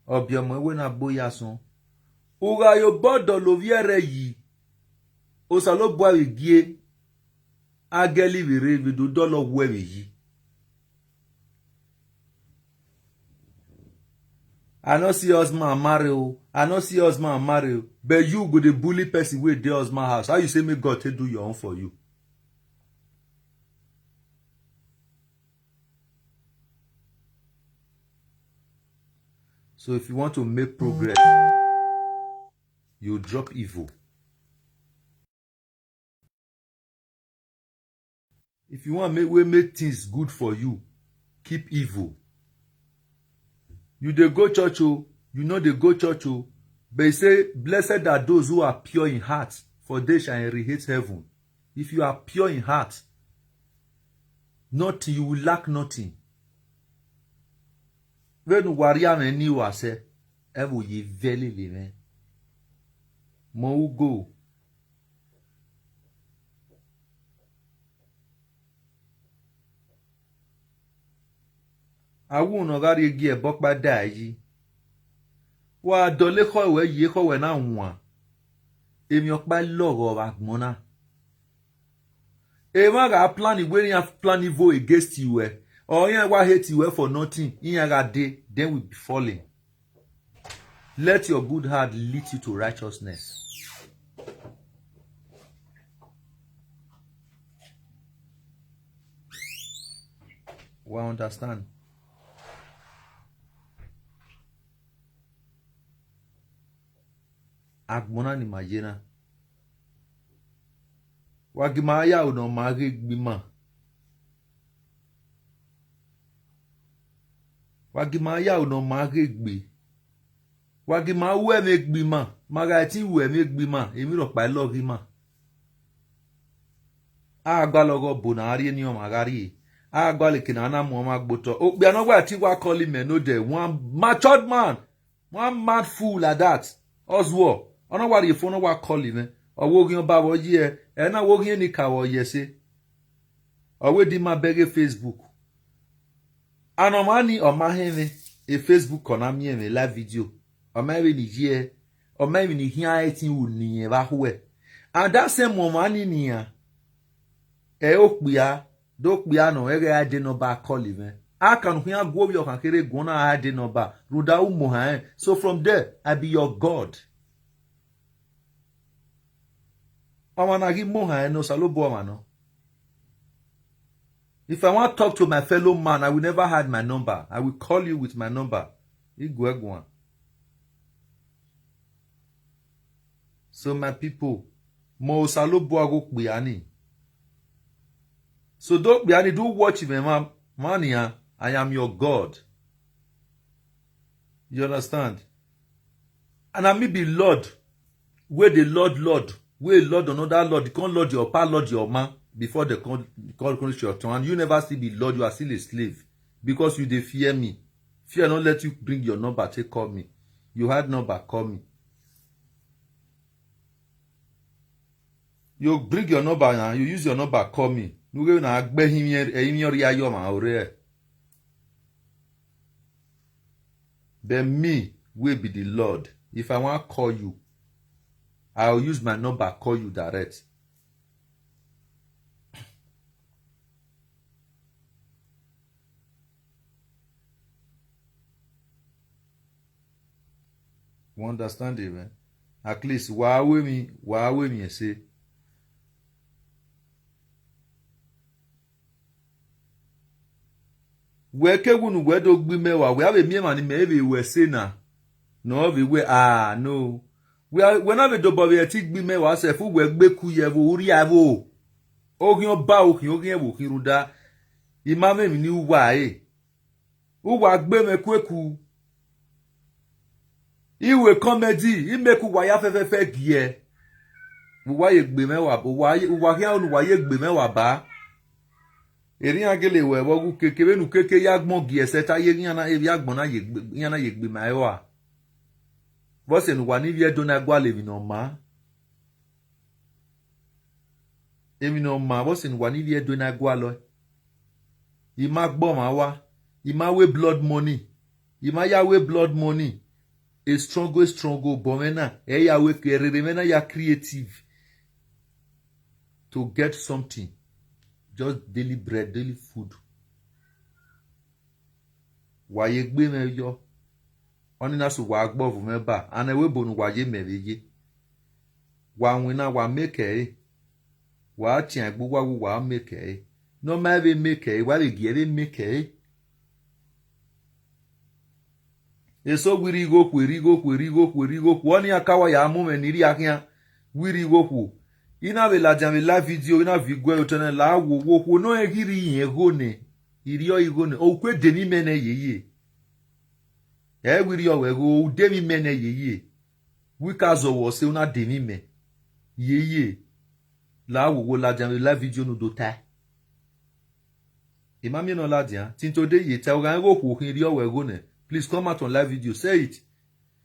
Obiọmọ ewe na gbo ya sun. Ugha yo bodo lo viere yi. Osalobua we gie. Ageli vere vidu dolo we we yi. I no see husband marry o. I no see husband marry o. But you go dey bully person wey dey husband house. How you say make God take do your own for you? So if you want to make progress, you drop evil. If you want make we make things good for you, keep evil. You dey go church o, you no dey go church o, but e say, "Blessed are those who are pure in heart, for they shall inherit heaven." If you are pure in heart, nothing, you will lack nothing. When waria me ni wase, ebu yi veli li me. Mo ugo. Awu no gari egi e bokpa da yi. Wa dole ko we ye ko we na nwa. Emi okpa logo wa gbona. E ma ga plan we ni a plan evil against you eh. Or yen wa hate you eh for nothing. Yen ga dey, then we be falling. Let your good heart lead you to righteousness. We understand. Agbona ni ma yena. Wa gi ma ya uno ma ge gbi ma. Wa gi ma ya uno ma ge gbi. Wa gi ma we me gbi ma. Ma ga ti we me gbi ma. Emi ro pa lo gi ma. Agba logo bo na ari ni o ma gari. Agba le kina na mo ma gboto. O gbe no gba ti wa call me no de. One matured man. One mad fool like that. Oswald. Ono wa ri phone wa call me. Owo gi ba wo yi e. E na wo gi ni ka wo ye se. Owe di ma bege Facebook. Ano ma ni o ma he me. E Facebook ko na mi e me live video. O ma we ni ye. O ma we ni hia e tin u ni e ba hu e. And that same woman ni ni ya. E o pia. Do pia no ege a de no ba call me. A kan hia gwo yo kan kere gona a de no ba. Ruda u mo ha e. So from there I be your God. Omo na gi mo ha e no salo bo omo no. If I want talk to my fellow man, I will never hide my number. I will call you with my number. Igwe gwan. So my people, mo salo bo ago piani. So do piani do watch me man. Mania, I am your God. You understand? And I may be Lord, where the Lord, Lord, where Lord, another Lord, you can't Lord your pa, Lord your ma, before they come, come reach your turn. And you never still be Lord, you are still a slave because you dey fear me. Fear not let you bring your number, take call me. You had number, call me. You bring your number now, you use your number, call me. Nuge na agbe him yen, eh, him yen ri ayo ma ore. But me, will be the Lord. If I want call you, I'll use my number, call you direct. You understand it, man? At least, why we me, why we me say? We ke wunu we do gbi me wa, we have a me man me we we say na. No, we we, ah, no. We are, we na we do bo we ti gbi me wa se fu we gbe ku ye vo, uri avo. Ogin oba, ogin, ogin evo, ogin ruda. Imame mi ni uwa e. Uwa gbe me kweku. Iwe comedy, i make uwa ya fefefe gie. Uwa ye gbe me wa, uwa ye, uwa hia unu wa ye gbe me wa ba. Eri agele we wo gu keke, be nu keke ya gbon gie se ta ye yan na, e ya gbon na ye gbe, yan na ye gbe ma e wa. Bo se nu wa ni vie do na gwa le mi no ma. Emi no ma, bo se nu wa ni vie do na gwa lo. I ma gbo ma wa. I ma we blood money. I ma ya we blood money. A struggle, a struggle, but me na, e ya we ke rere me na ya creative to get something. Just daily bread, daily food. Wa ye gbe me yo. Oni na su wa gbo vu me ba. Ane we bonu wa ye me ve ye. Wa win na wa make e. Wa ti an gbo wa wu wa make e. No ma ve make e, wa ve gi e ve make e. Eso wiri go kwe, ri go kwe, ri go kwe, ri go kwe. Oni akawa ya mu me ni ri akia. Wiri go kwe. Ina ve la jan ve la video, ina vi gwe otene la wo wo kwe. No e giri yen go ne. Iri o i go ne. O kwe de mi me ne ye ye. E wiri o we go, de mi me ne ye ye. Wika zo wo se una de mi me. Ye ye. La wo wo la jan ve la video nu do ta. Imami no la dia. Tin today ye ta o ga go kwe kin ri o we go ne. Please come out on live video. Say it.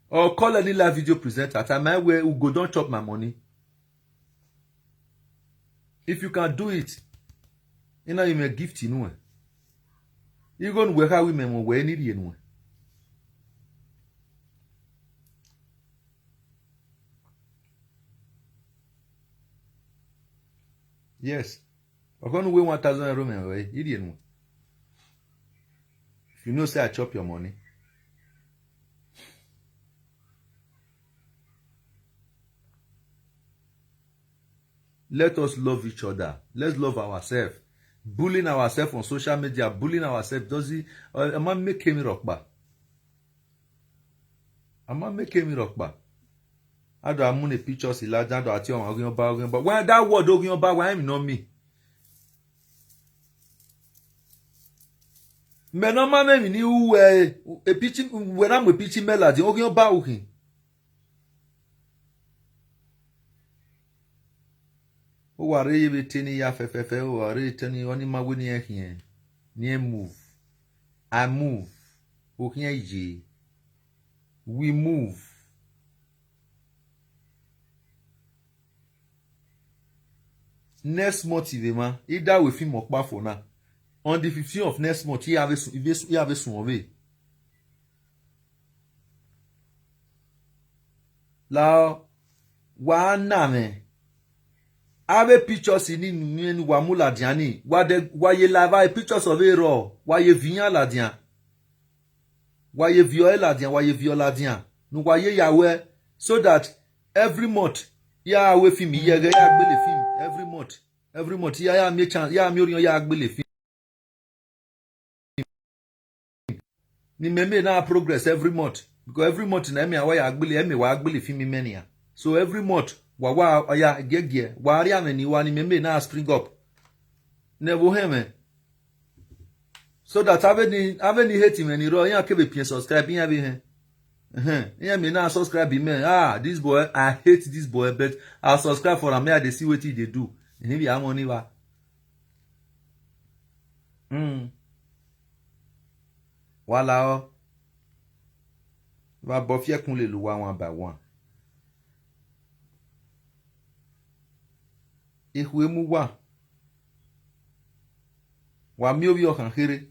Or call any live video presenter. At my way, who go don't chop my money. If you can do it, you know you may gift in one. You go and work out women when we need you. Yes. We're going to win one thousand euro, man. Right? You didn't. If you know, say I chop your money. Let us love each other. Let's love ourselves. Bullying ourselves on social media, bullying ourselves, does it? Uh, am I making me rock back? Am I making me rock back? Ado amune pictures ilaja, ado ati ọmọ ogun ọba, ogun ọba. When that word ogun ọba, why me not me? Me no ma me mi ni uwe, e pichi, we na mu e pichi me la di ogun ọba uhin. O wa re ye be teni ya fefefe, o wa re teni oni ma we ni e hin. Ni e move. I move. O hin e ye. We move. Next month, if a man, either we film or pa for now. On the fifteenth of next month, he have a su-, he have a su-, he have a sun of it. Lao, wa na me. Have a pictures in, in, in wa mula diani. Wa de, wa ye live, a pictures of a raw. Wa ye vinya la dian. Wa ye vio e la dian, wa ye vio la dian. Nu wa ye ya we. So that every month, ya we film, ya, ya gbele film. Every month. Every month, ya, ya mi chance, ya mi orion, ya gbele film. Ni me me na progress every month. Because every month na me wa ya gbele, me wa gbele film me ni ya. So every month, wa wa ya gege, wa ri ame ni wa ni me me na spring up. Ne wo he me. So that have any have any hate him any raw. Yeah, keep a subscribe. Yeah, be here. Uh-huh. Yeah, me now subscribe him. Eh. Ah, this boy, I hate this boy, but I subscribe for him. I dey see what he dey do. He be harmony wa. Hmm. Wala o. Wa bofie kun le lu wa one by one. Ihu emu wa. Wa mi obi okan here.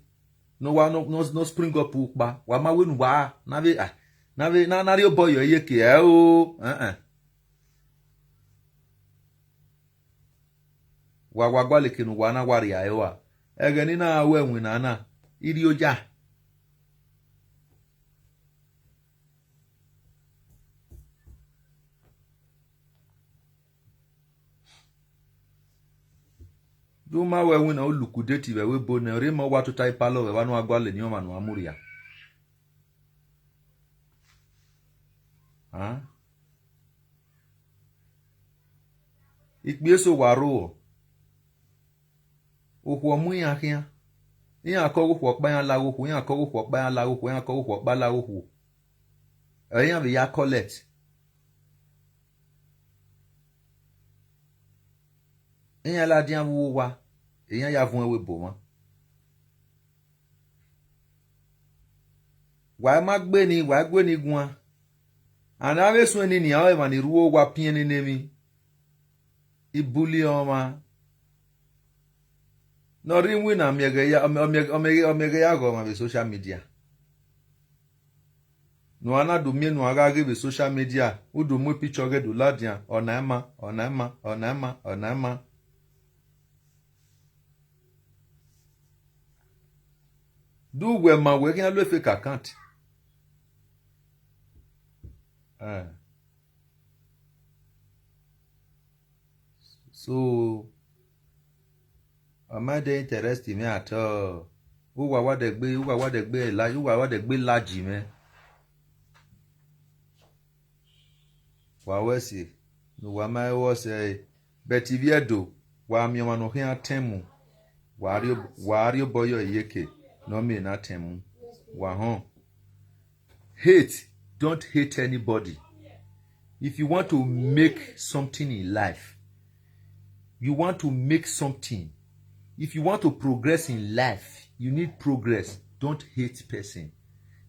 No wa no no no spring up ukpa. Wa ma wenu wa. Na ve ah. Na ve na na rio boy yo ye ke eh o. Eh eh. Wa wa gwa leke no wa na wa ri ayo wa. Ege ni na we win na na. Iri oja. Do ma we win na uluku date we we bo na re ma wa to tai palo we wa no agwa le ni o ma no amuri ya. Ha? Ikpi eso wa ro. Okwu ọmụ ya ahịa. Ihe akọ okwu ọkpa ya la okwu, ihe akọ okwu ọkpa ya la okwu, ihe akọ okwu ọkpa la okwu. Ihe bụ ya collect. Ihe la dị awụ ụwa, ihe ya vụọ ewe bụ nwa. Wa ma gbe ni, wa gbe ni gwa. Ana ave suen ni ni awe mani ruo wa pien ni nemi. Ibuli oma. No ri wi na miege ya omiege omiege omiege ya go ma be social media. No ana du mie no aga ge be social media. Udu mu picture ge du ladia. Ona ema, ona ema, ona ema, ona ema. Do we ma we can always fake account. Eh. So am I dey interested me at all? Who wa wa de gbe, who wa wa de gbe la, who wa wa de gbe laji me. Wa we si, no wa ma wo se, but if you do, wa mi ma no hin atemu. Wa ri wa ri boyo yeke, no me na temu. Wa hon. Hate, don't hate anybody. If you want to make something in life, you want to make something, if you want to progress in life, you need progress. Don't hate person.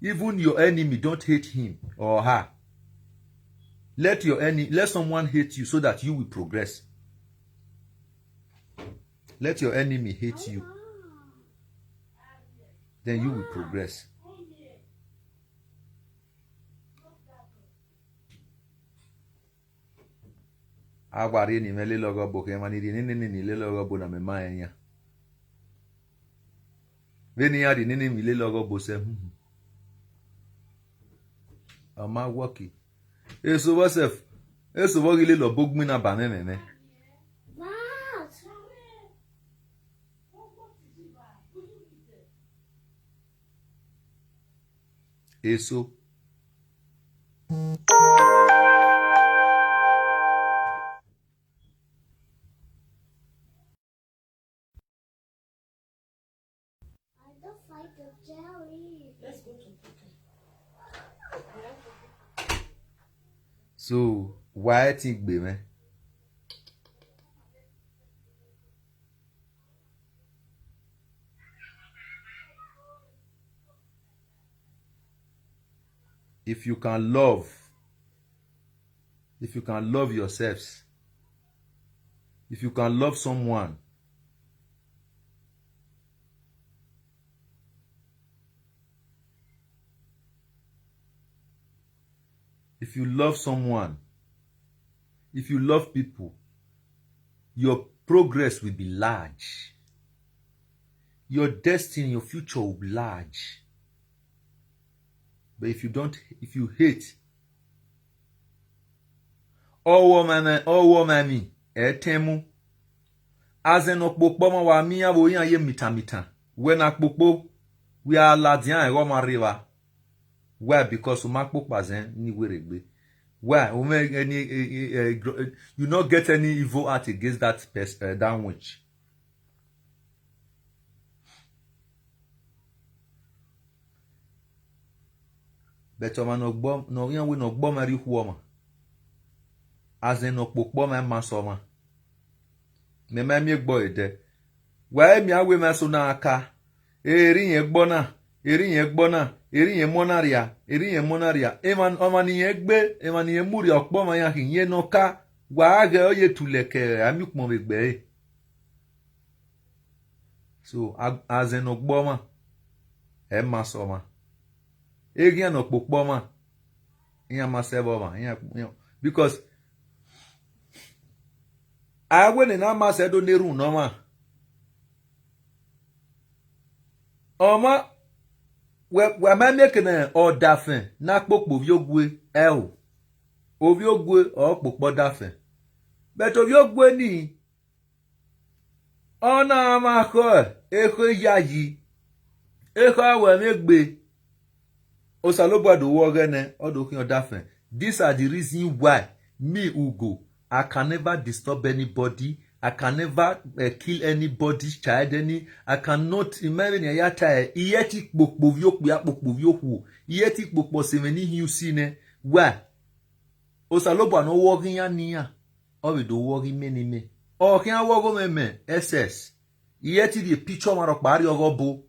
Even your enemy, don't hate him or her. Let your enemy, let someone hate you so that you will progress. Let your enemy hate you. Then you will progress. Agwari ni me le logo bo ke mani ri ni ni ni le logo bo na me ma enya. Ve ni ya ri ni ni mi le logo bo se. Hmm. Ama working. Eso vosef. Eso vo gile lo bogmi na ba me me me. Eso. I don't fight the jelly. Let's go to cooking. So why I think be man? If you can love, if you can love yourselves, if you can love someone, if you love someone, if you love people, your progress will be large. Your destiny, your future will be large. But if you don't, if you hate, owo mama, owo mami, etemu. Azen okpokpo ma wa mi ya bo yan ye mita mita. When akpokpo, we are ladian e go ma river. Why? Because uma kpokpa zen ni weregbe. Why? Ume any, eh, eh, eh, gro- eh, you not get any evil act against that person, uh, that witch. But ọma nọ gbọ, nọ ya we nọ gbọ ma ri kwuo ma. As in nọ kpokpọ ma ma sọ ma. Me ma mi gbọ ede. Wa mi awe ma so na aka. Eri yen gbọ na, eri yen gbọ na, eri yen mọ na ria, eri yen mọ na ria. Ema, ọma ni yen gbe, ema ni yen mu ria ọkpọ ma ya ki yen nọ ka. Wa aghe ọ ye tuleke, ami kpọn vbe gbe e. So, a-, azen nọ gbọ ọmwa, ẹ ma sẹ ọmwa. Eghian nọ kpokpọ ọmwa, iran ma sẹ vbe ọmwa, iran, iran, because a wẹ ne na ma sẹ do na erhunmwu ne ọmwa. Ọmwa, wẹ, wẹ ma miẹn ekene ọdafẹn ne a kpokpo ovbi ogue, ẹo. Ovbi ogue ọ kpokpo ọdafẹn. But ovbi ogue ni, ọ na mwa khọ ekhọe iyayi, ekhọe a wẹ mwẹ egbe. Osanobua do ru ọghẹnẹ, ọ do khian ọdafẹn. These are the reason why me, Ugo, I can never disturb anybody. I can never, eh, kill anybody's child. Any, I cannot, imagine ya ta, eh, iye ti kpokpo ovbi okpia, kpokpo ovbi okhuo, iye ti kpokpo ọse mwẹ ni hin usi nẹ. Why? Osanobua ne ọ ru ọghe iran ne iran, ọ vbe do ru ọghe imẹ ne imẹ. Ọ khian ru ọghe mwẹ mẹ, S S. Iye ti rhie picture ọmwa rhọkpa rrie ọghe obo.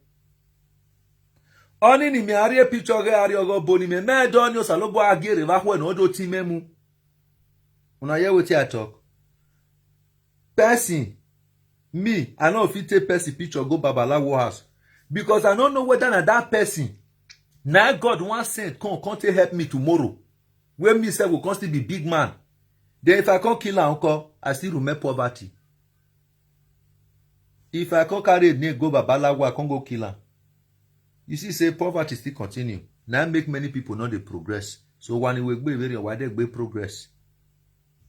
Ọnii ne imẹ a rhie picture ọghe a rrie ọghe obo ne imẹ, mẹ dọ ni Osanobua gha gie rre vbe akhuẹ ne ọ do tie imẹ mu. Una hear wetin I talk? Person, me, I no fit take person picture go babalawo house, because I no know whether na that person na God wan send come, come take help me tomorrow, wey me sef go come still be big man. Then if I come kill am nko, I still remain poverty. If I come carry a name go babalawo, I come go kill am, you see say poverty still continue. Na im make many people no dey progress. So, wa ni we gbe vbe rriọ, wa de gbe progress.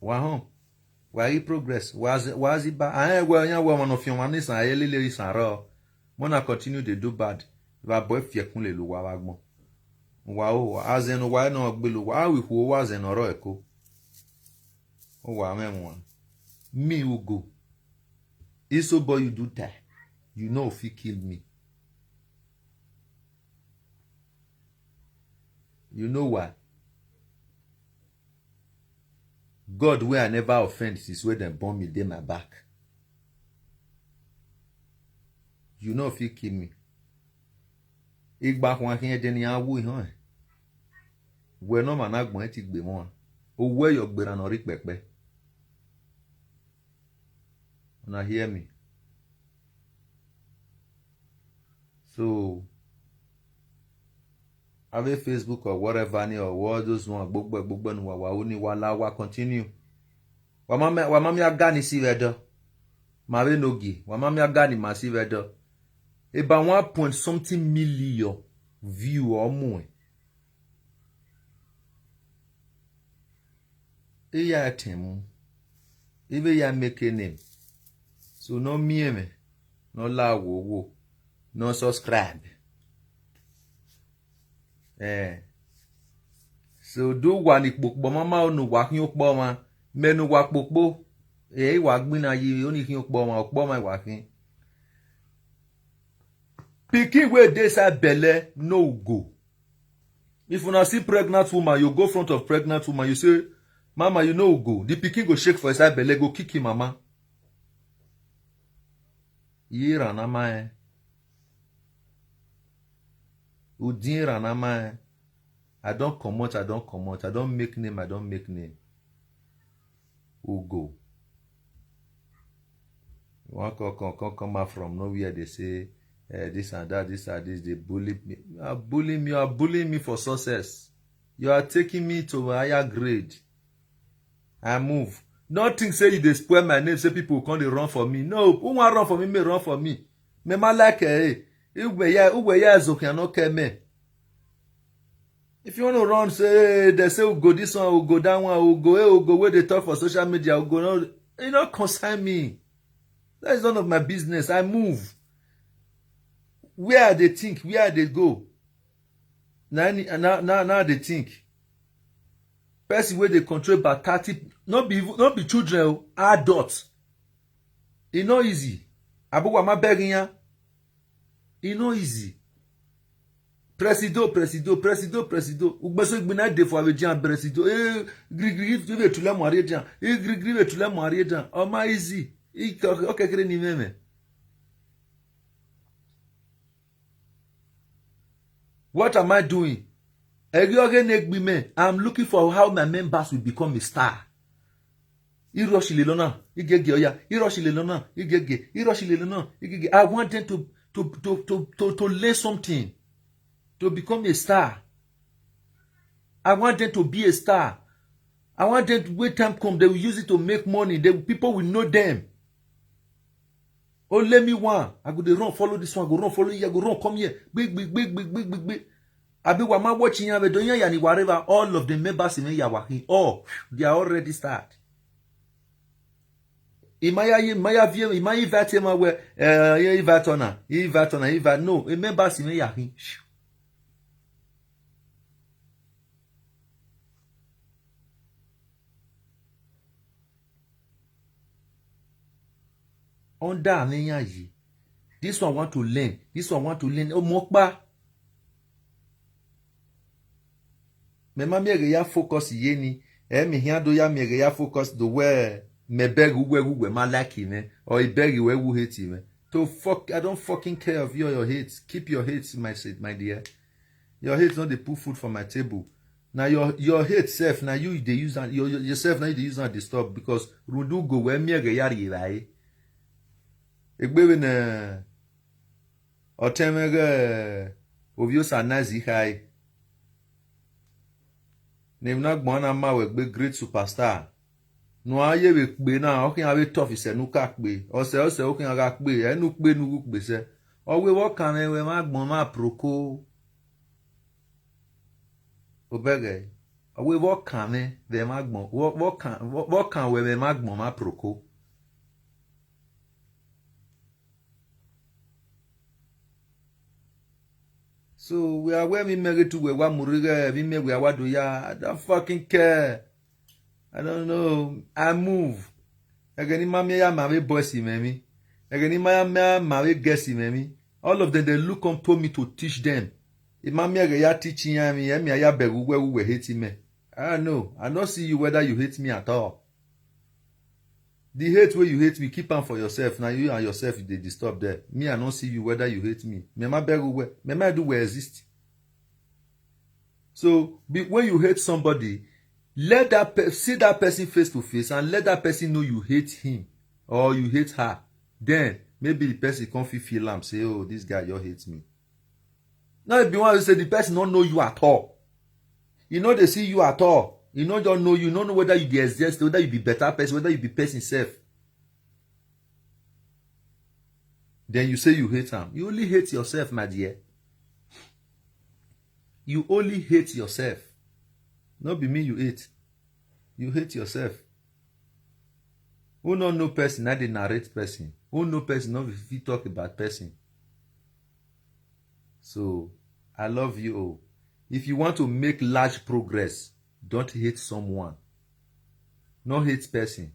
Wa họn, wa ghi progress, wa zi, wa zi ba, a rẹn wẹ ọyan wẹ ọmwa ne ọ fian ọmwa ne isan, a i lele isan rrọọ. Mẹ na continue dey do bad, vbe abọ fiẹkun lele uwa vbe agbọn. Uwa o, azẹn ne uwa nọ gbele uwa, a ru ikhuo uwa azẹn ne ọ rrọọ ẹko. Uwa mwẹ wan. Me, Ugo, isobo you do die, you no fit kill me. You know why? God wey I never offend since wey dem born me dey my back. You no fit kill me. Igba khuan khian ẹdẹ ne iran wu ihọn ẹn. Wẹ ne ọmwa na gbẹn ti gbe emọ, owẹ yọ gberra ne ọ rre ikpẹkpẹ. Una hear me? So, avbe Facebook or whatever ni, or all those one, gbogbo gbogbo ni wa wa uni wa la wa continue. Wa ma mia, wa ma mia ga ni si vbe ẹdọ. Ma vbe nogie, wa ma mia ga ni ma si vbe ẹdọ. About one point something million view ọ muẹn. Eya tẹn mu, ivbe ya make name. So ne ọ miẹn mwẹ, ne ọ la wo wo, ne ọ subscribe. Eh. So do wa ni kpokpo ma ma onu wa khian okpọ ọmwa, mẹ ne uwa kpokpo, e wa gbinna yi oni khian okpọ ọmwa, okpọ ọmwa wa khian. Pikin wey dey inside belle no go. If una see pregnant woman, you go front of pregnant woman, you say, "Mama, you no go." The pikin go shake for inside belle, go kick him mama. Ye rana mae. Udin rana mae. I don comot, I don comot. I don make name, I don make name. Ugo. You wan come, come, come, come out from nowhere, dey say, eh, this and that, this and this, dey bully me. You are bullying me, you are bullying me for success. You are taking me to a higher grade. I move. No think say you dey spoil my name, say people come dey run for me. No, who wan run for me, may run for me. Me ma like, eh, eh. Ugwe ya, ugwe ya zokyan no care me. If you want to run, say, they say, "Ugo this one, Ugo that one, Ugo, eh, Ugo wey dey talk for social media, Ugo no," e no concern me. That is none of my business. I move. Where I dey think, where I dey go. Na, na, na, na I dey think. Person wey dey control about thirty, no be even, no be children o, adult. E no easy. Abi wa ma beg yan. E no easy. Presido, presido, presido, presido. Ugbeso igbina de for abejian presido. Eh, grigri, if you tule mo arejian. Eh, grigri, if you tule mo arejian. Oh, my easy. Eh, okay, okay, ni meme. What am I doing? Eri oge na-egbi me. I'm looking for how my members will become a star. Iroshile lona, igege oya. Iroshile lona, igege. Iroshile lona, igege. I want them to to to to to, to learn something, to become a star. I want them to be a star. I want them to, when time come, they will use it to make money. The people will know them. Only me one. I go dey run, follow this one, go run, follow here, go run, come here. Big, big, big, big, big, big, big. Abi wa ma watching ya, we don ya ni whatever. All of the members in ya wa hin. Oh, they are already start. Imaya ye, Imaya vie, Imaya invite ma we, eh, ye invite ona, invite ona, invite. No, a members in ya hin. Under ame yan yi. This one want to learn. This one want to learn. O mo pa. Me ma mi ege ya focus ye ni. Eh, mi hian do ya mi ege ya focus the way me beg ugwe ugwe ma like me. Or I beg you we who hate me. To fuck, I don't fucking care of your, your hate. Keep your hate, my, my dear. Your hate not the put food for my table. Now your your hate self, now you dey use am, your, your yourself now you dey use am disturb because rundu go where me ege ya ri bai. Egbe we na otemege oviosa nazi hai. Ni na gbon na ma we gbe great superstar. Nu aye we kpe na, okin ave tough ise nu ka kpe. Ose ose okin aga kpe, enu kpe nu gu kpe se. Owe wo kan me we ma gbon ma proko. Obege. Owe wo kan me we ma gbon. Wo, wo kan, wo, wo kan we we ma gbon ma proko. So we are where me mege to we wa murige, me me we wa do ya. I don't fucking care. I don't know. I move. Ege ni ma mi ya ma we boys me mi. Ege ni ma ya ma ma we girls me mi. All of them, they look up to me to teach them. If ma mi ege ya teaching ya mi, ya mi ya beg we we hate me. I don't know. I don't see you whether you hate me at all. The hate wey you hate me, keep am for yourself. Now you and yourself you dey disturb there. Me, I no see you whether you hate me. Me ma beg we, me ma do we exist. So be, when you hate somebody, let that pe- see that person face to face and let that person know you hate him or you hate her. Then maybe the person come feel feel am say, oh, this guy you hate me. Now if you want to say the person don't know you at all, you know they see you at all. You know don't know you, you don't know whether you be exist, whether you be better person, whether you be person self. Then you say you hate him. You only hate yourself, my dear. You only hate yourself. Not be me you hate. You hate yourself. Who no know person, na dey narrate person. Who know person, no fit talk about person. So, I love you all. If you want to make large progress, don't hate someone. No hate person.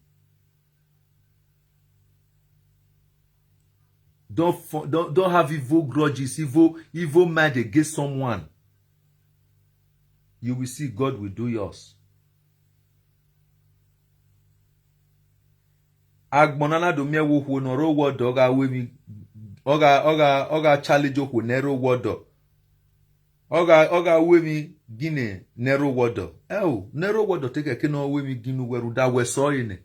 Don't, fo- don't, don't have evil grudges, evil, evil mind against someone. You will see God will do yours. Agbonana do mi ewo huo no ro wodo ga we mi oga oga oga challenge ohu ne ro wodo. Oga oga we mi gine ne ro wodo. Eh o, ne ro wodo take ke no we mi ginu we ru da we so ine.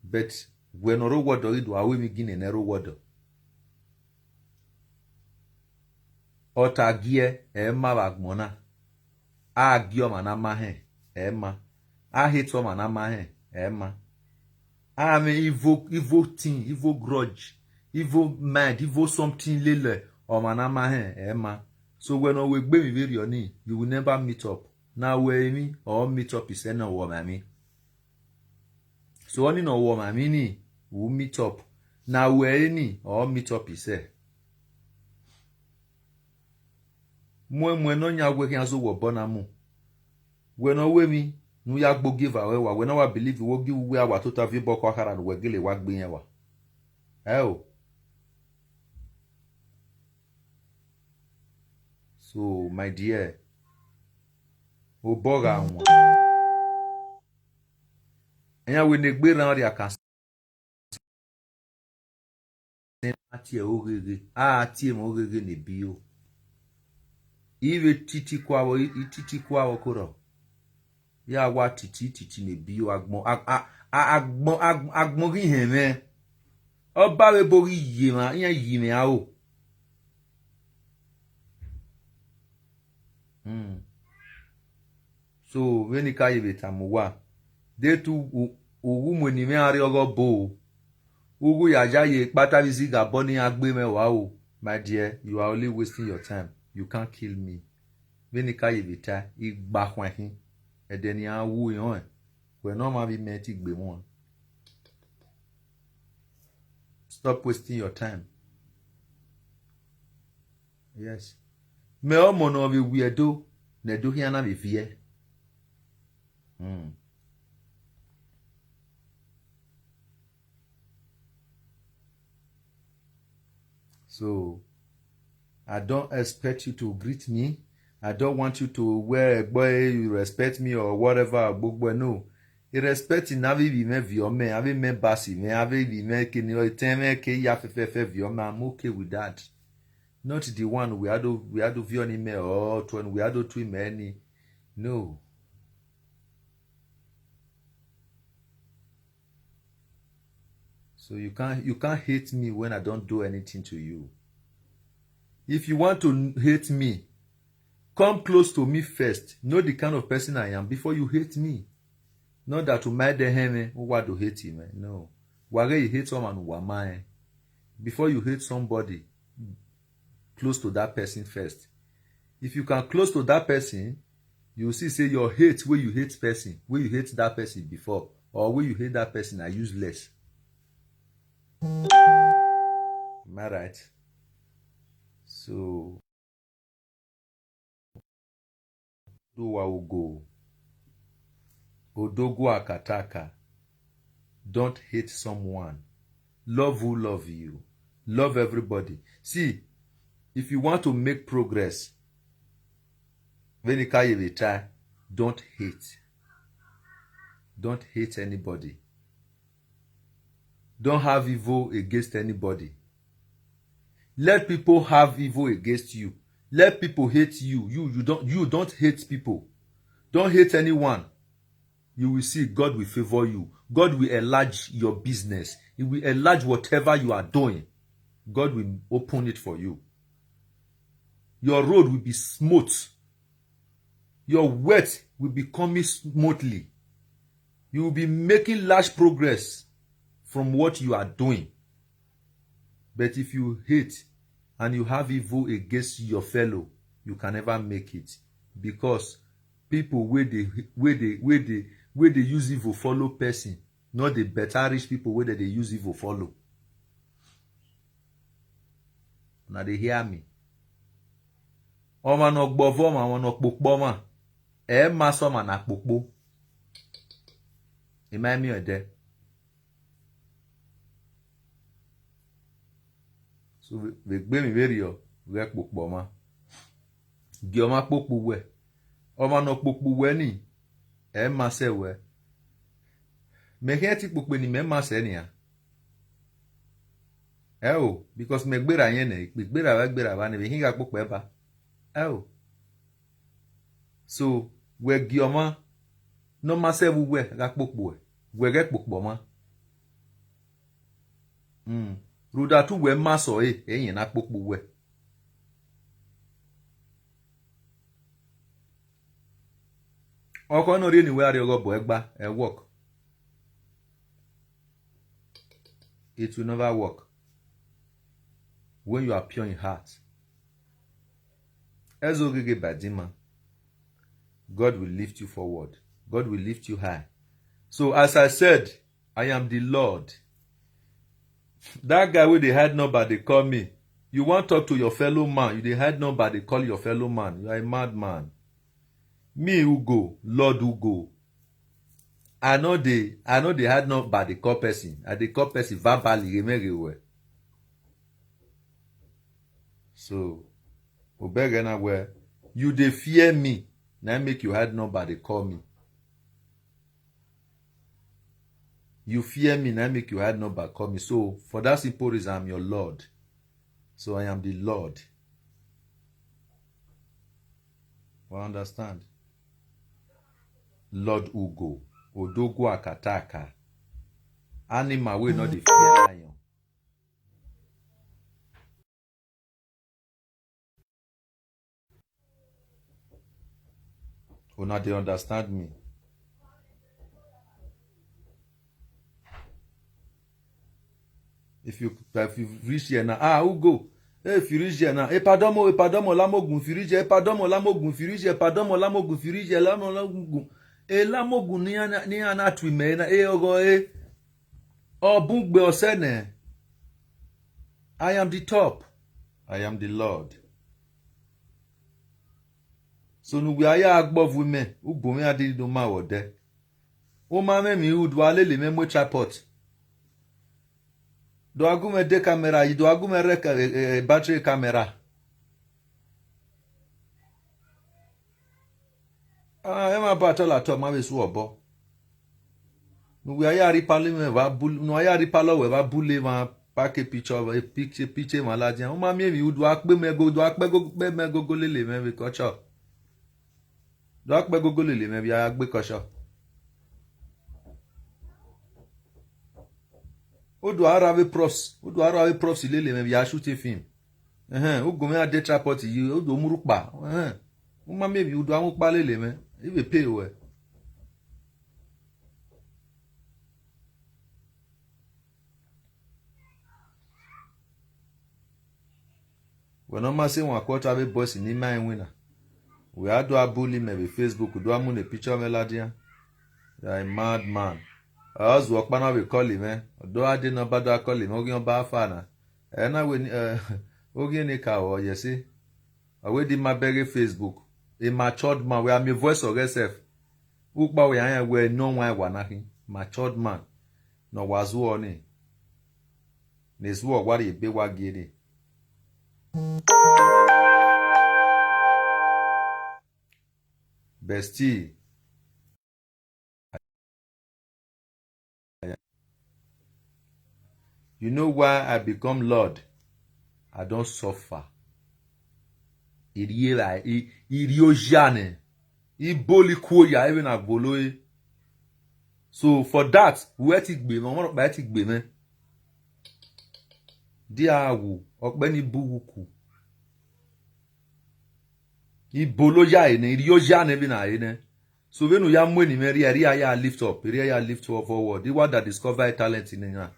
But we no ro wodo idu awe mi gine ne ro wodo. Ota gie e ma wa gbona. A gi oma na ma he e ma. A hate oma na ma he e ma. A me evil evil thing, evil grudge, evil mind, evil something lele oma na ma he e ma. So when we gbe mi very oni, you will never meet up. Na we mi or meet up is na wo ma mi. So oni no wo ma mi ni, we meet up. Na we ni or meet up is. Mwe mwe no nya we kan so wo bona mu. We no we mi, nu ya gbo give away wa. We no wa believe wo give we awa total vi boko akara no we gele wa gbe yen wa. Eh o. So, my dear, o boga one. Enya we negbe ran ri akan atie ogege. A atie mo ogege ne bi o. Iwe titi kwa wo, i titi kwa wo koro. Ya wa titi titi ne bi o agbon ag- a- a- agbon ag- agbon ri hen me. Oba we bo ri ye ma, iyan yi me a o. Hmm. So when ka ye beta mo wa. De tu u- ugu mo ni me ari ogo bo. Ugu ya ja ye pata bizi ga bo ni agbe me wa o. My dear, you are only wasting your time. You can't kill me. When ka ye beta igba hwan hin. Edeni a wu yon. We no ma bi me ti gbe mo. Stop wasting your time. Yes. Me o mo no bi wi edo. Ne do hia na bi vie. Hmm. So, I don't expect you to greet me. I don't want you to wear boy you respect me or whatever. Gbogbo no. I respect na bi bi me vi o me, abi me basi me, abi bi me kini o ten me ke ya fe fe fe vi o me. I'm okay with that. Not the one we had to we had to view on me or to we had to tweet me any. No. So you can't you can't hate me when I don't do anything to you. If you want to hate me, come close to me first. Know the kind of person I am before you hate me. Not that to my the heme who want to hate him. Eh? No. Why you hate someone who am I? Before you hate somebody, close to that person first. If you can close to that person, you see say your hate where you hate person, where you hate that person before, or where you hate that person are useless. Am I right? So do wa ugo. Odogu akataka. Don't hate someone. Love who love you. Love everybody. See, if you want to make progress, when you carry retire, don't hate. Don't hate anybody. Don't have evil against anybody. Let people have evil against you. Let people hate you. You you don't you don't hate people. Don't hate anyone. You will see God will favor you. God will enlarge your business. He will enlarge whatever you are doing. God will open it for you. Your road will be smooth. Your work will be coming smoothly. You will be making large progress from what you are doing. But if you hate and you have evil against your fellow, you can never make it, because people where they where they where they where they use evil follow person, not the better rich people where they use evil follow. Now they hear me. Oma no gbovo ma, oma no kpokpo ma. E ma so ma na kpokpo. Ima mi ode. So we gbe mi veri o, we kpokpo ma. Gi oma kpokpo we. Oma no kpokpo we ni. E ma se we. Me he ti kpokpo ni me ma se ni a. E o, because me gbera yen ne, me gbera wa gbera wa ne, we hinga kpokpo e ba. E o. So, we gi oma, no ma se wu we ga kpokpo e. We ga kpokpo ma. Mm. Ruda tu we ma so e, e yen na kpokpo we. Oko no ri ni we ari ogo bo egba, e work. It will never work when you are pure in heart. Ezogege Badima, God will lift you forward. God will lift you high. So as I said, I am the Lord. That guy wey dey hide number dey call me. You wan talk to your fellow man, you dey hide number dey call your fellow man. You are a madman. Me Ugo, Lord Ugo. I no dey I no dey hide number dey call person. I dey call person verbally, remember well. So obege na we You dey fear me, na im make you hide number dey call me. You fear me, na im make you hide number call me. So for that simple reason, I'm your lord. So I am the lord. You understand? Lord Ugo, Odogwu Akataka, animal wey no dey fear lion. Una dey understand me? If you, if you reach here now, ah, Ugo. Hey, if you reach here now, Epadomo, Epadomo, Lamogun, if you reach here, Epadomo, Lamogun, if you reach here, Epadomo, Lamogun, if you reach here, Lamo, Lamogun. E Lamogun ni ana, ni ana twi me na, e ogo, e. Obungbe Osene. I am the top. I am the Lord. So nu we aya agbo vume, ugbo me adi no ma wode. O ma me mi udu alele me mo tripod. Do agu me de camera, yi do agu me re ka-, eh, eh, battery camera. Ah, ema ba tola to ma be su obo. Nu we aya ri pale me va bul-, nu aya ri palo we va bule va pake picture, eh, picture, picture ma la dia. O ma mi mi udu akpe me go, do akpe go, pe me go go lele me be kocho. Do akpe go go lele me bi agbe kocho. O do ara we props, o do ara we props lele me bi a shoot a film. Eh, o go me a de tripod yi, o do murupa. Eh, o ma me bi o do amupa lele me. E be pay we. We no ma se wan quarter we boys ni ma winner. We a do a bully me be Facebook, do a mune picture me la dia. You are a madman. Ozu okpana we call him, eh? Do a de no bad a call him, ogi on ba fa na. Eh, na we ni, eh, ogi ni ka o, you see. Awe di ma bege Facebook. A matured man, we are me voice of S F. Ukpa we anya we no wan wa na hin. Matured man. No wazu oni. Ne zuo wari ebe wa gini. Bestie. You know why I become Lord? I don suffer. Iriela, i-, iriojane. Iboli koya, even agboloe. So for that, we ti gbe, mo mo pa ti gbe me. Di awu, okpe ni buwuku. Ibolo ya ene, iriojane bi na ene. So when you are money, me ria, ria ya lift up, ria ya lift up forward. The one that discover talent in Enya.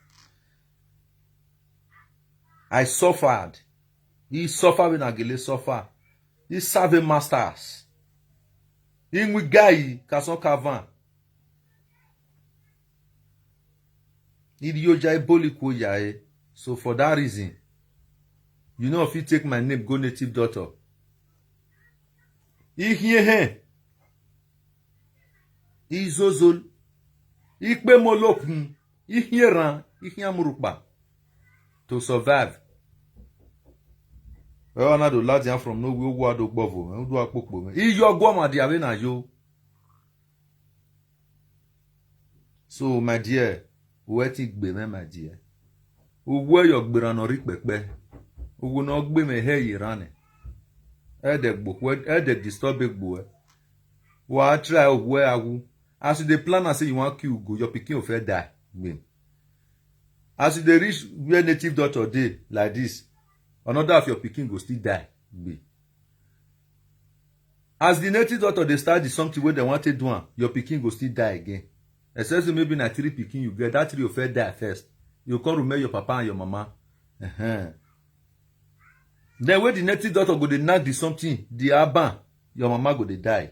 I suffered. He suffered when Agile suffer. He serve a masters. He guy, Kason Kavan. Idioja Iboli Koyae. So for that reason, you know, if you take my name, go native daughter. Ihie he. Izozol. Ikpe molokun. Ihie ran. Ihie amurukpa. To survive. Well, na do ladian from no we wa do gbovo. Udu akpokpo. Iyo goma di ave na yo. So, my dear, wetin gbe me, my dear? Uwe yo gbera no ri pepe. Uwe no gbe me he yi rane. Ede gbo, ede disturb gbo e. Wa try uwe awu. As you dey plan and say you wan kill go, your pikin o fit die. Gbe. As you dey reach where native doctor dey like this, another of your pikin go still die. Gbe. As the native doctor dey start the something wey dem wan take do am, your pikin go still die again. Except say maybe na three pikin you get, that three go first die first. You come remain your papa and your mama. Uh-huh. Then when the native doctor go dey knack the something, the aban, your mama go dey die.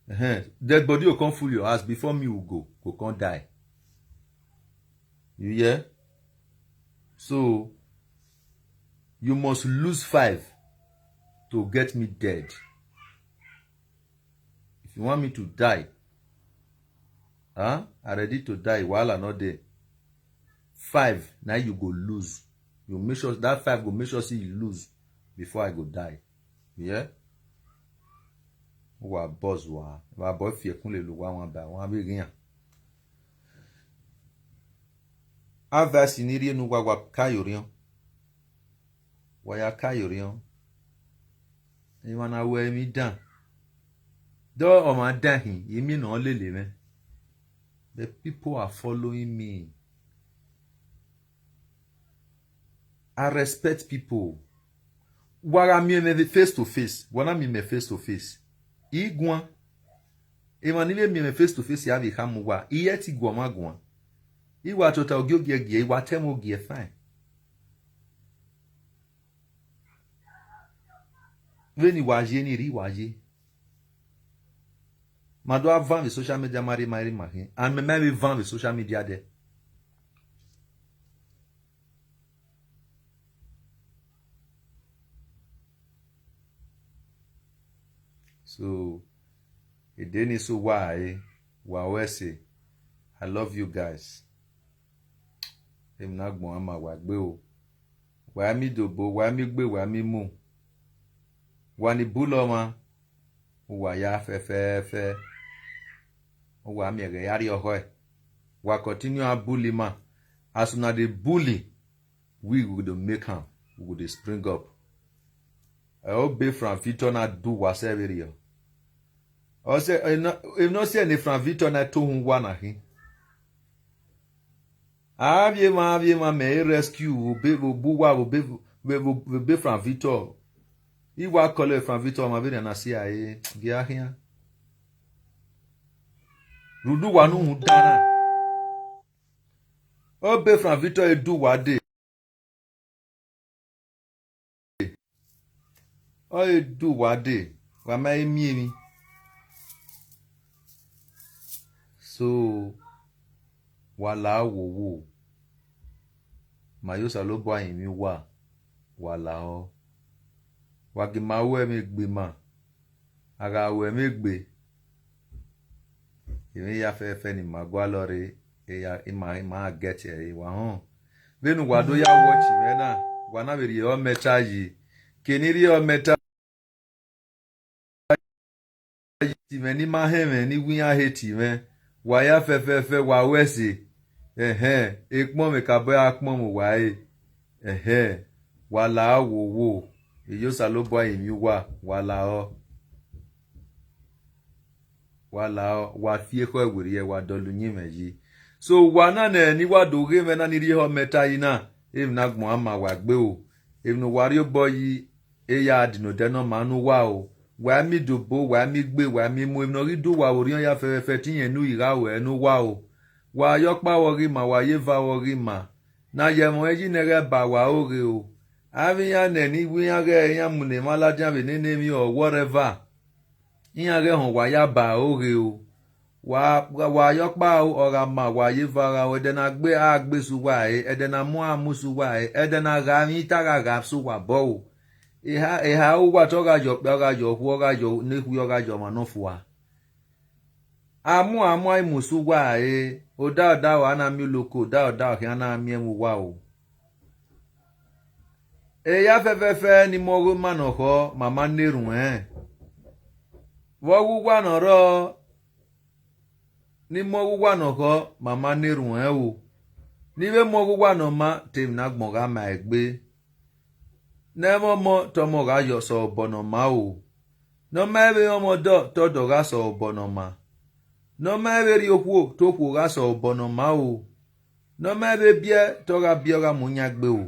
Uh-huh. Dead body go come full your house before me will go, go come die. You hear? So, you must lose five to get me dead. If you want me to die, huh? I ready to die while I not there. Five, now you go lose. You make sure that five go make sure say you lose before I go die. Yeah? Wa boss wa. Wa boy fi ekun le lu wa wan ba wan be rian. Advice ni ri enu wa wa kayo rian. Wa ya kayo rian. Iwana we mi dan. Do o ma dan hin, imi no lele me. The people are following me. I respect people. Wara mi me face to face. Wana mi me face to face. Igwan. Ema ni mi me face to face ya bi hamu wa. Iye ti gwa ma gwan. Iwa tota ogi ogi egi, iwa temo ogi e fine. Veni waje ni ri waje. Ma do avan vi social media mari mari mahin. And me me vi van vi social media de. So, edeni so wa e, wa wese. I love you guys. Em na gbon ama wa gbe o. Wa mi dobo, wa mi gbe, wa mi mu. Wa ni bulo ma. Wa ya fe fe fe. Wa mi ege yari oho e. Wa continue a bully ma. As una dey bully, we go dey make am, we go dey spring up. I hope be from Victor na do wa severio. O se, if no se ni from Victor na to hun wa na hin. Avie ma, avie ma me rescue, wo be, wo bu wa, wo be, wo be, wo be from Victor. Iwa kole from Victor ma be na si aye. Via hin. Rudu wa nu hun dana. O be from Victor e du wa de. O e du wa de. Wa ma e mi emi. So, wa la wo wo. Ma yo sa lo bo ayin mi wa. Wa la o. Wa gi ma we mi gbe ma. Aga we mi gbe. Emi ya fe fe ni ma gwa lore. E ya, e ma, e ma get e, e wa hon. Venu wa do ya watch me na. Wa na veri o meta yi. Keni ri o meta yi ti me ni ma he me ni wi ya he ti me. Wa ya fe fe fe wa wese. Ehe, e pon me ka bo ya pon mo wa e. Ehe, wa la wo wo. E yo sa lo bo ayin mi wa, wa la o. Wa la o, wa fie ko ewere ye, wa dolu nyi me yi. So, wa na ne, ni wa do ge me na ni ri ho meta yi na. Em na gbon ama wa gbe o. Em no wa ri obo yi, e ya di no de no ma nu wa o. Wa mi dobo, wa mi gbe, wa mi mu, em no ri du wa o, ri ya fe fe ti yen nu ira we nu wa o. Wa yo pa wo ri ma, wa ye va wo ri ma. Na ye mo e yi ne re ba wa o re o. Avi ya ne ni wi ya re ya mu ne ma la dia ve ne ne mi o whatever. Iyan ghe hon wa ya ba oghe o. Wa, wa, wa yọ kpa o, ọ gha ma, wa ye va gha o, ẹdẹ na gbe, a gbe su wa e, ẹdẹ na mu, a mu su wa e, ẹdẹ na gha vin ita gha gha su wa bọ o. Eha, eha uwa te ọ gha yọ kpia, ọ gha yọ okhuo, ọ gha yọ nekhui, ọ gha yọ ọmwa nọ fua. A mu, a mu, a i mu su wa e, oda, oda, ọ a na miẹn uloko, oda, oda, ọ khian na miẹn vbe uwa o. Eya fẹfẹfẹ ne I muọghọ ima ne ọ khọ, ma ma na erhuẹn. Vbe ọ ghe uwa ne ọ rrọọ, ne I muọghọ uwa ne ọ khọ, ma ma na erhuẹn o. Ne I vbe muọghọ uwa ne ọ ma, te emwi ne agbọn gha ma egbe. Ne ẹ i mwẹ ọmọ, te ọmọ gha yọ sẹ obọ ne ọ ma o. Ne ọ ma vbe mwẹ ọmọ dọ, te ọdọ gha sẹ obọ ne ọ ma. Ne ọ ma vbe rhie okhuo, te okhuo gha sẹ obọ ne ọ ma o. Ne ọ ma vbe biẹ, te ọ gha biẹ, ọ gha mu yan egbe o.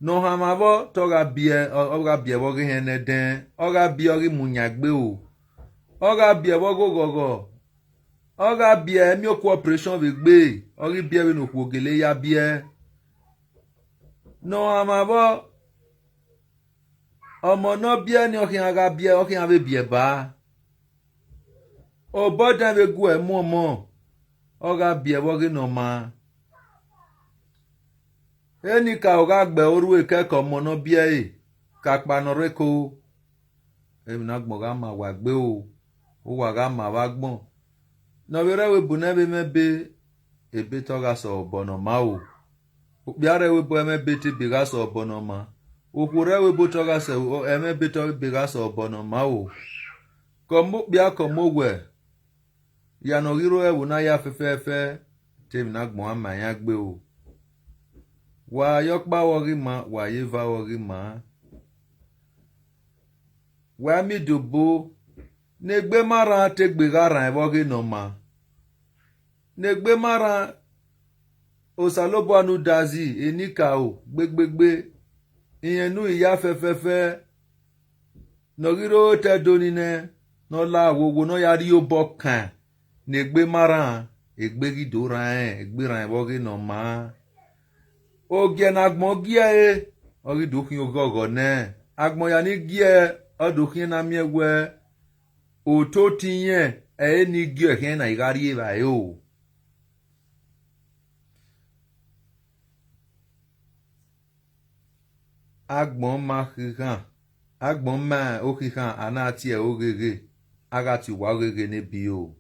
Ne ọ hanmwa vbọ, te ọ gha biẹ, ọ, ọ gha biẹ vbe ọ ghe hẹn ne ẹdẹn, ọ gha biẹ, ọ ghi mu yan egbe o. Ọ gha biẹ vbe ọ ghe oghọghọ. Ọ gha biẹ, ẹ miẹn oku operation vbe egbe, ọ ghi biẹ vbene okhuo gele ya biẹ. Ne ọ hanmwa vbọ, ọmọ ne ọ biẹ ni ọ khian gha biẹ, ọ khian vbe biẹ ba. Obọ dan vbe gu ẹre mu ọmọ, ọ gha biẹ vbe ọ ghe ne ọ ma. Enikaro gha gbe orhu ekẹkẹ ọmọ ne ọ biẹ ẹre, kakpa ne ọ rre ko. Emwi ne agbọn gha ma wa egbe o, uwa gha ma vbe agbọn. Ne ọ vbe rre ẹvbo ebo ne ẹ vbe mwẹ ebe, ebe te ọ gha sẹ obọ ne ọ ma o. Okpia rre ẹvbo ebo ẹ mwẹ ebe te ebe gha sẹ obọ ne ọ ma. Okhuo rre ẹvbo ebo te ọ gha sẹ, ẹ mwẹ ebe te ebe gha sẹ obọ ne ọ ma o. Kɔmɔ kpia kɔmɔ wɛ. Ya nɔ ɣiro ɛwo na ya fɛfɛɛfɛ. Temi na gbɔn ama ya gbe o. Wa yɔ kpa wɔ ɣi ma, wa ye va wɔ ɣi ma. Wa mi do bo. Ne gbe ma ra te gbe ga ra wɔ ɣi nɔ ma. Ne gbe ma ra. Osalobua nu dazi enika o gbegbegbe. Iyen nu iya fɛfɛɛfɛ. Nɔ ɣiro tɛ do ninɛ, nɔ la wowo nɔ ya ri obɔ kan. Ne gbe ma ra, egbe ɣi do ra ɛ, egbe ra ɛ wɔ ɣi nɔ ma. Ogiɛ na gbɔn giɛ e, ɔ ɣi do hin oghɔghɔ nɛ. Agbɔn ya ni giɛ, ɔ do hin na miɛ wɛ. O to ti yɛn, ɛ e ni giɛ hɛn na i ga ri e va e o. Agbɔn ma xihan, agbɔn ma oxihan ana tiɛ ogheghe, agha ti wa ogheghe ne bi o.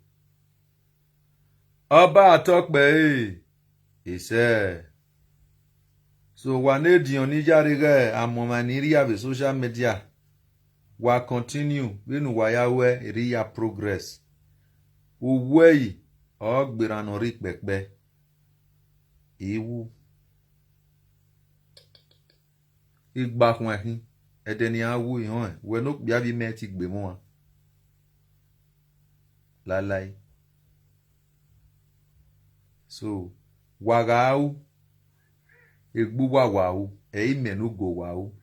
Ɔba atɔ kpɛ e, esɛ. So wa ne dion ni jare gɛ amɔ ma ni ria ve social media. Wa continue, venu wa ya wɛ ri ya progress. Uwɛ yi, ɔ gberan nɔ ri kpɛkpɛ. Iwu. Igba hwɛn hin. Ɛdɛ ni a wu ihɔn ɛ. Wɛ no kpia vi mɛ ti gbe mɔ a. Lalai. So, wa ga wu. Egbu wa wa wu. Ɛ imɛ no go wa wu.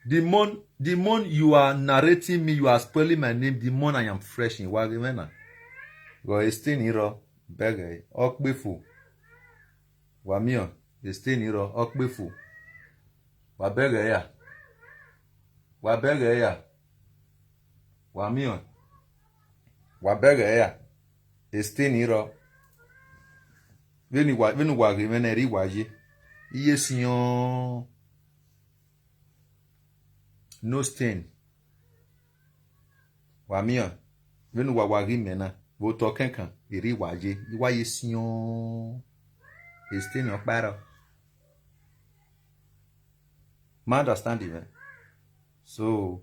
The more, the more you are narrating me, you are spoiling my name, the more I am fresh in wa ge mɛ na. Go extend iro. Bɛgɛ, ɔkpefo. Wa miɔ, extend iro, ɔkpefo. Wa bɛgɛ ya. Wa bɛgɛ ya. Wa miɔ. Wa bɛgɛ ya. Extend iro. Veni wa, veni wa ge mɛ na ri wa ye. Iye siɔn. No stain. Wa miɔ. Venu wa wa ri mɛ na. Vo tɔ kɛnkan. Eri wa ye. I wa ye siɔn. E stain ɔ kparɔ. Ma understand it, man. So,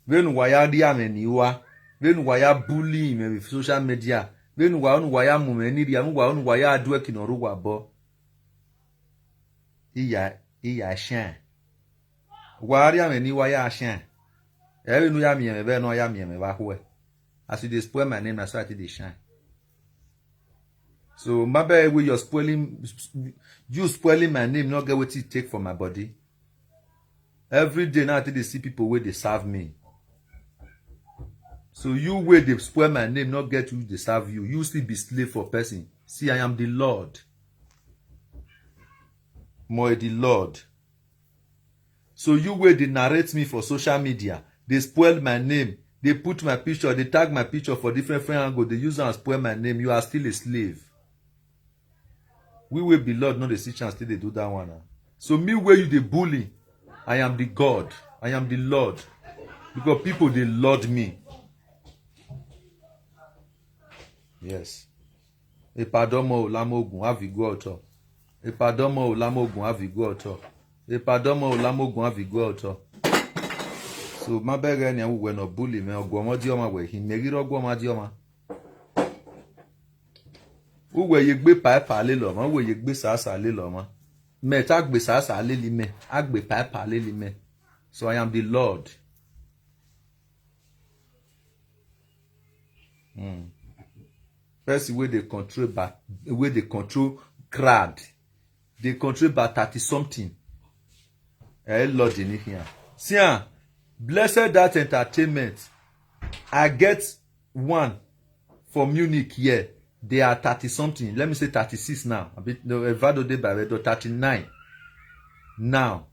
venu wa ya ri amɛ ni wa. Venu wa ya bully mɛ with social media. Venu wa onu wa ya mu mɛ ni ri anu wa onu wa ya adwɛ kinɔ ru wa bɔ. Iya, iya shine. Wa ri amɛ ni wa ya shine. Every nu ya mi me be no ya mi me ba hwe. As you dey spoil my name, na so I take dey shine. So my bad, wey you're spoiling, you spoiling my name, not get wetin you take for my body. Every day now I take dey see people wey dey serve me. So you wey dey spoil my name, not get who dey serve you. You still be slave for person. See, I am the Lord. Moe the Lord. So you wey dey narrate me for social media, dey spoil my name, dey put my picture, dey tag my picture for different different angle, dey use am spoil my name. You are still a slave. We wey be Lord no dey see chance take dey do that one na. So me wey you dey bully, I am the God, I am the Lord, because people dey lord me. Yes. Epadɔmɔ o lamogun avigu ɔtɔ. Epadɔmɔ o lamogun avigu ɔtɔ. Epadɔmɔ o lamogun avigu ɔtɔ. So ma bɛgɛ ni awuwɛ nɔ bully mɛ, ɔguɔmɔ diɔma wɛ hin mɛ ɣirɔ ɔguɔma diɔma. Uwɛ ye gbe pa pa le lɔ ma, uwɛ ye gbe sa sa le lɔ ma. Mɛ ta gbe sa sa le li mɛ, a gbe pa pa le li mɛ. So I am the Lord. Hmm. Person wey dey control ba, wey dey control crowd, dey control ba thirty something. Eh, Lord in here. See am, blessed that entertainment. I get one for Munich here. They are thirty something. Let me say thirty six now. A bit no Evado de Baredo thirty nine. Now.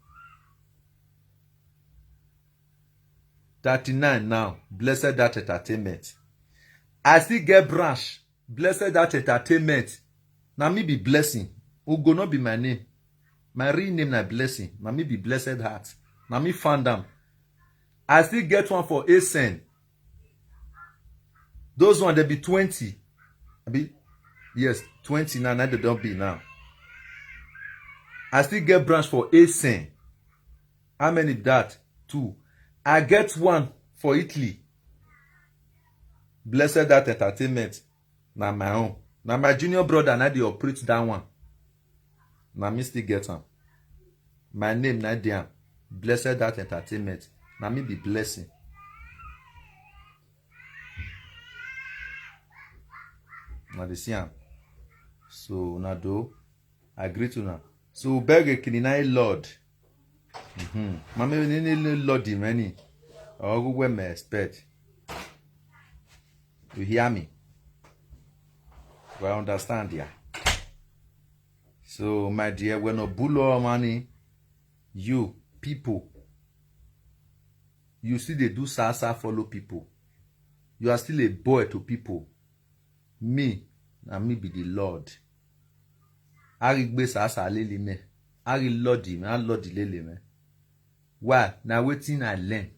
Thirty nine now. Blessed that entertainment. I still get branch. Blessed that entertainment. Na me be blessing. Ugo no be my name. My real name na blessing. Na me be blessed heart. Na me found am. I still get one for Asen. Those one dey be twenty. I be yes, twenty now. Now they don be now. I still get branch for Asen. How many be that? Two. I get one for Italy. Blessed that entertainment. Na my own. Na my junior brother na dey operate that one. Na me still get am. My name na dey am. Blessed that entertainment. Na me be blessing. Na dey see am. So na do. I greet una. So beg a kinina lord. Mm-hmm. Mama, you need lord many. Or who we may expect. You hear me? Well, I understand, yeah. So, my dear, we're not bully money. You people, you see they do sasa follow people. You are still a boy to people. Me, na me be the Lord. Arigbe sasa lele me. Ari Lord me, I Lord lele me. Why? Na wetin I learn.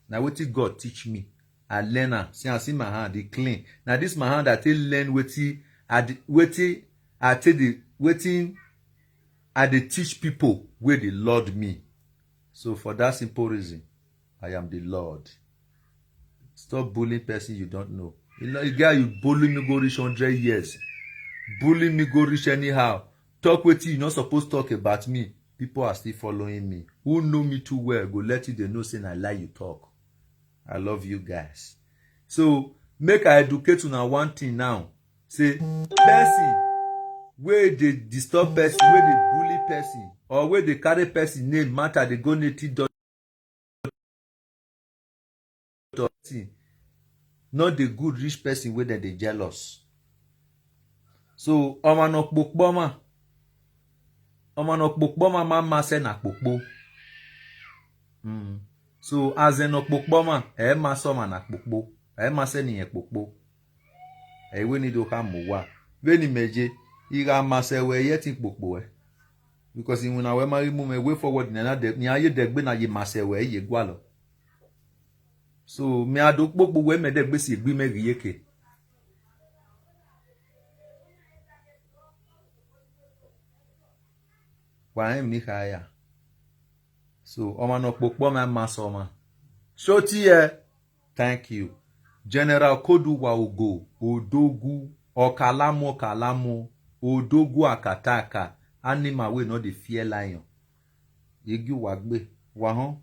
Na wetin God teach me. I learn am. See, I see my hand, e clean. Na this my hand I take learn wetin I dey, wetin I take dey, wetin I dey teach people wey dey Lord me. So for that simple reason, I am the Lord. Stop bullying person you don't know. You know, the guy you bully me go reach hundred years. Bully me go reach anyhow. Talk wetin you not supposed talk about me. People are still following me. Who know me too well go let you they know say na lie you talk. I love you guys. So make I educate una one thing now. Say person wey dey disturb person, wey dey bully person, or wey dey carry person name matter dey go native doctor thing, no dey good reach person wey dem dey jealous. So ọmọ na kpokpoma, ọmọ na kpokpoma ma ma se na kpokpo. Mm. So as in na kpokpoma, e ma so ma na kpokpo, e ma se ni e kpokpo. E we ni do ka mo wa. We ni meje, i ga ma se we ye ti kpokpo e. Because in when I wear my move way forward, na de ni aye degbe na ye ma se we ye gwalo. So me ado kpokpo we me degbe si egbi me ri yeke. Wa em ni kaya. So ọmọ na kpokpo me ma so ma. Shoti ye. Thank you. General Kodu wa ogo, odogu, okalamu okalamu, odogu akataka, animal wey no dey fear lion. Egi wa gbe, wa hon,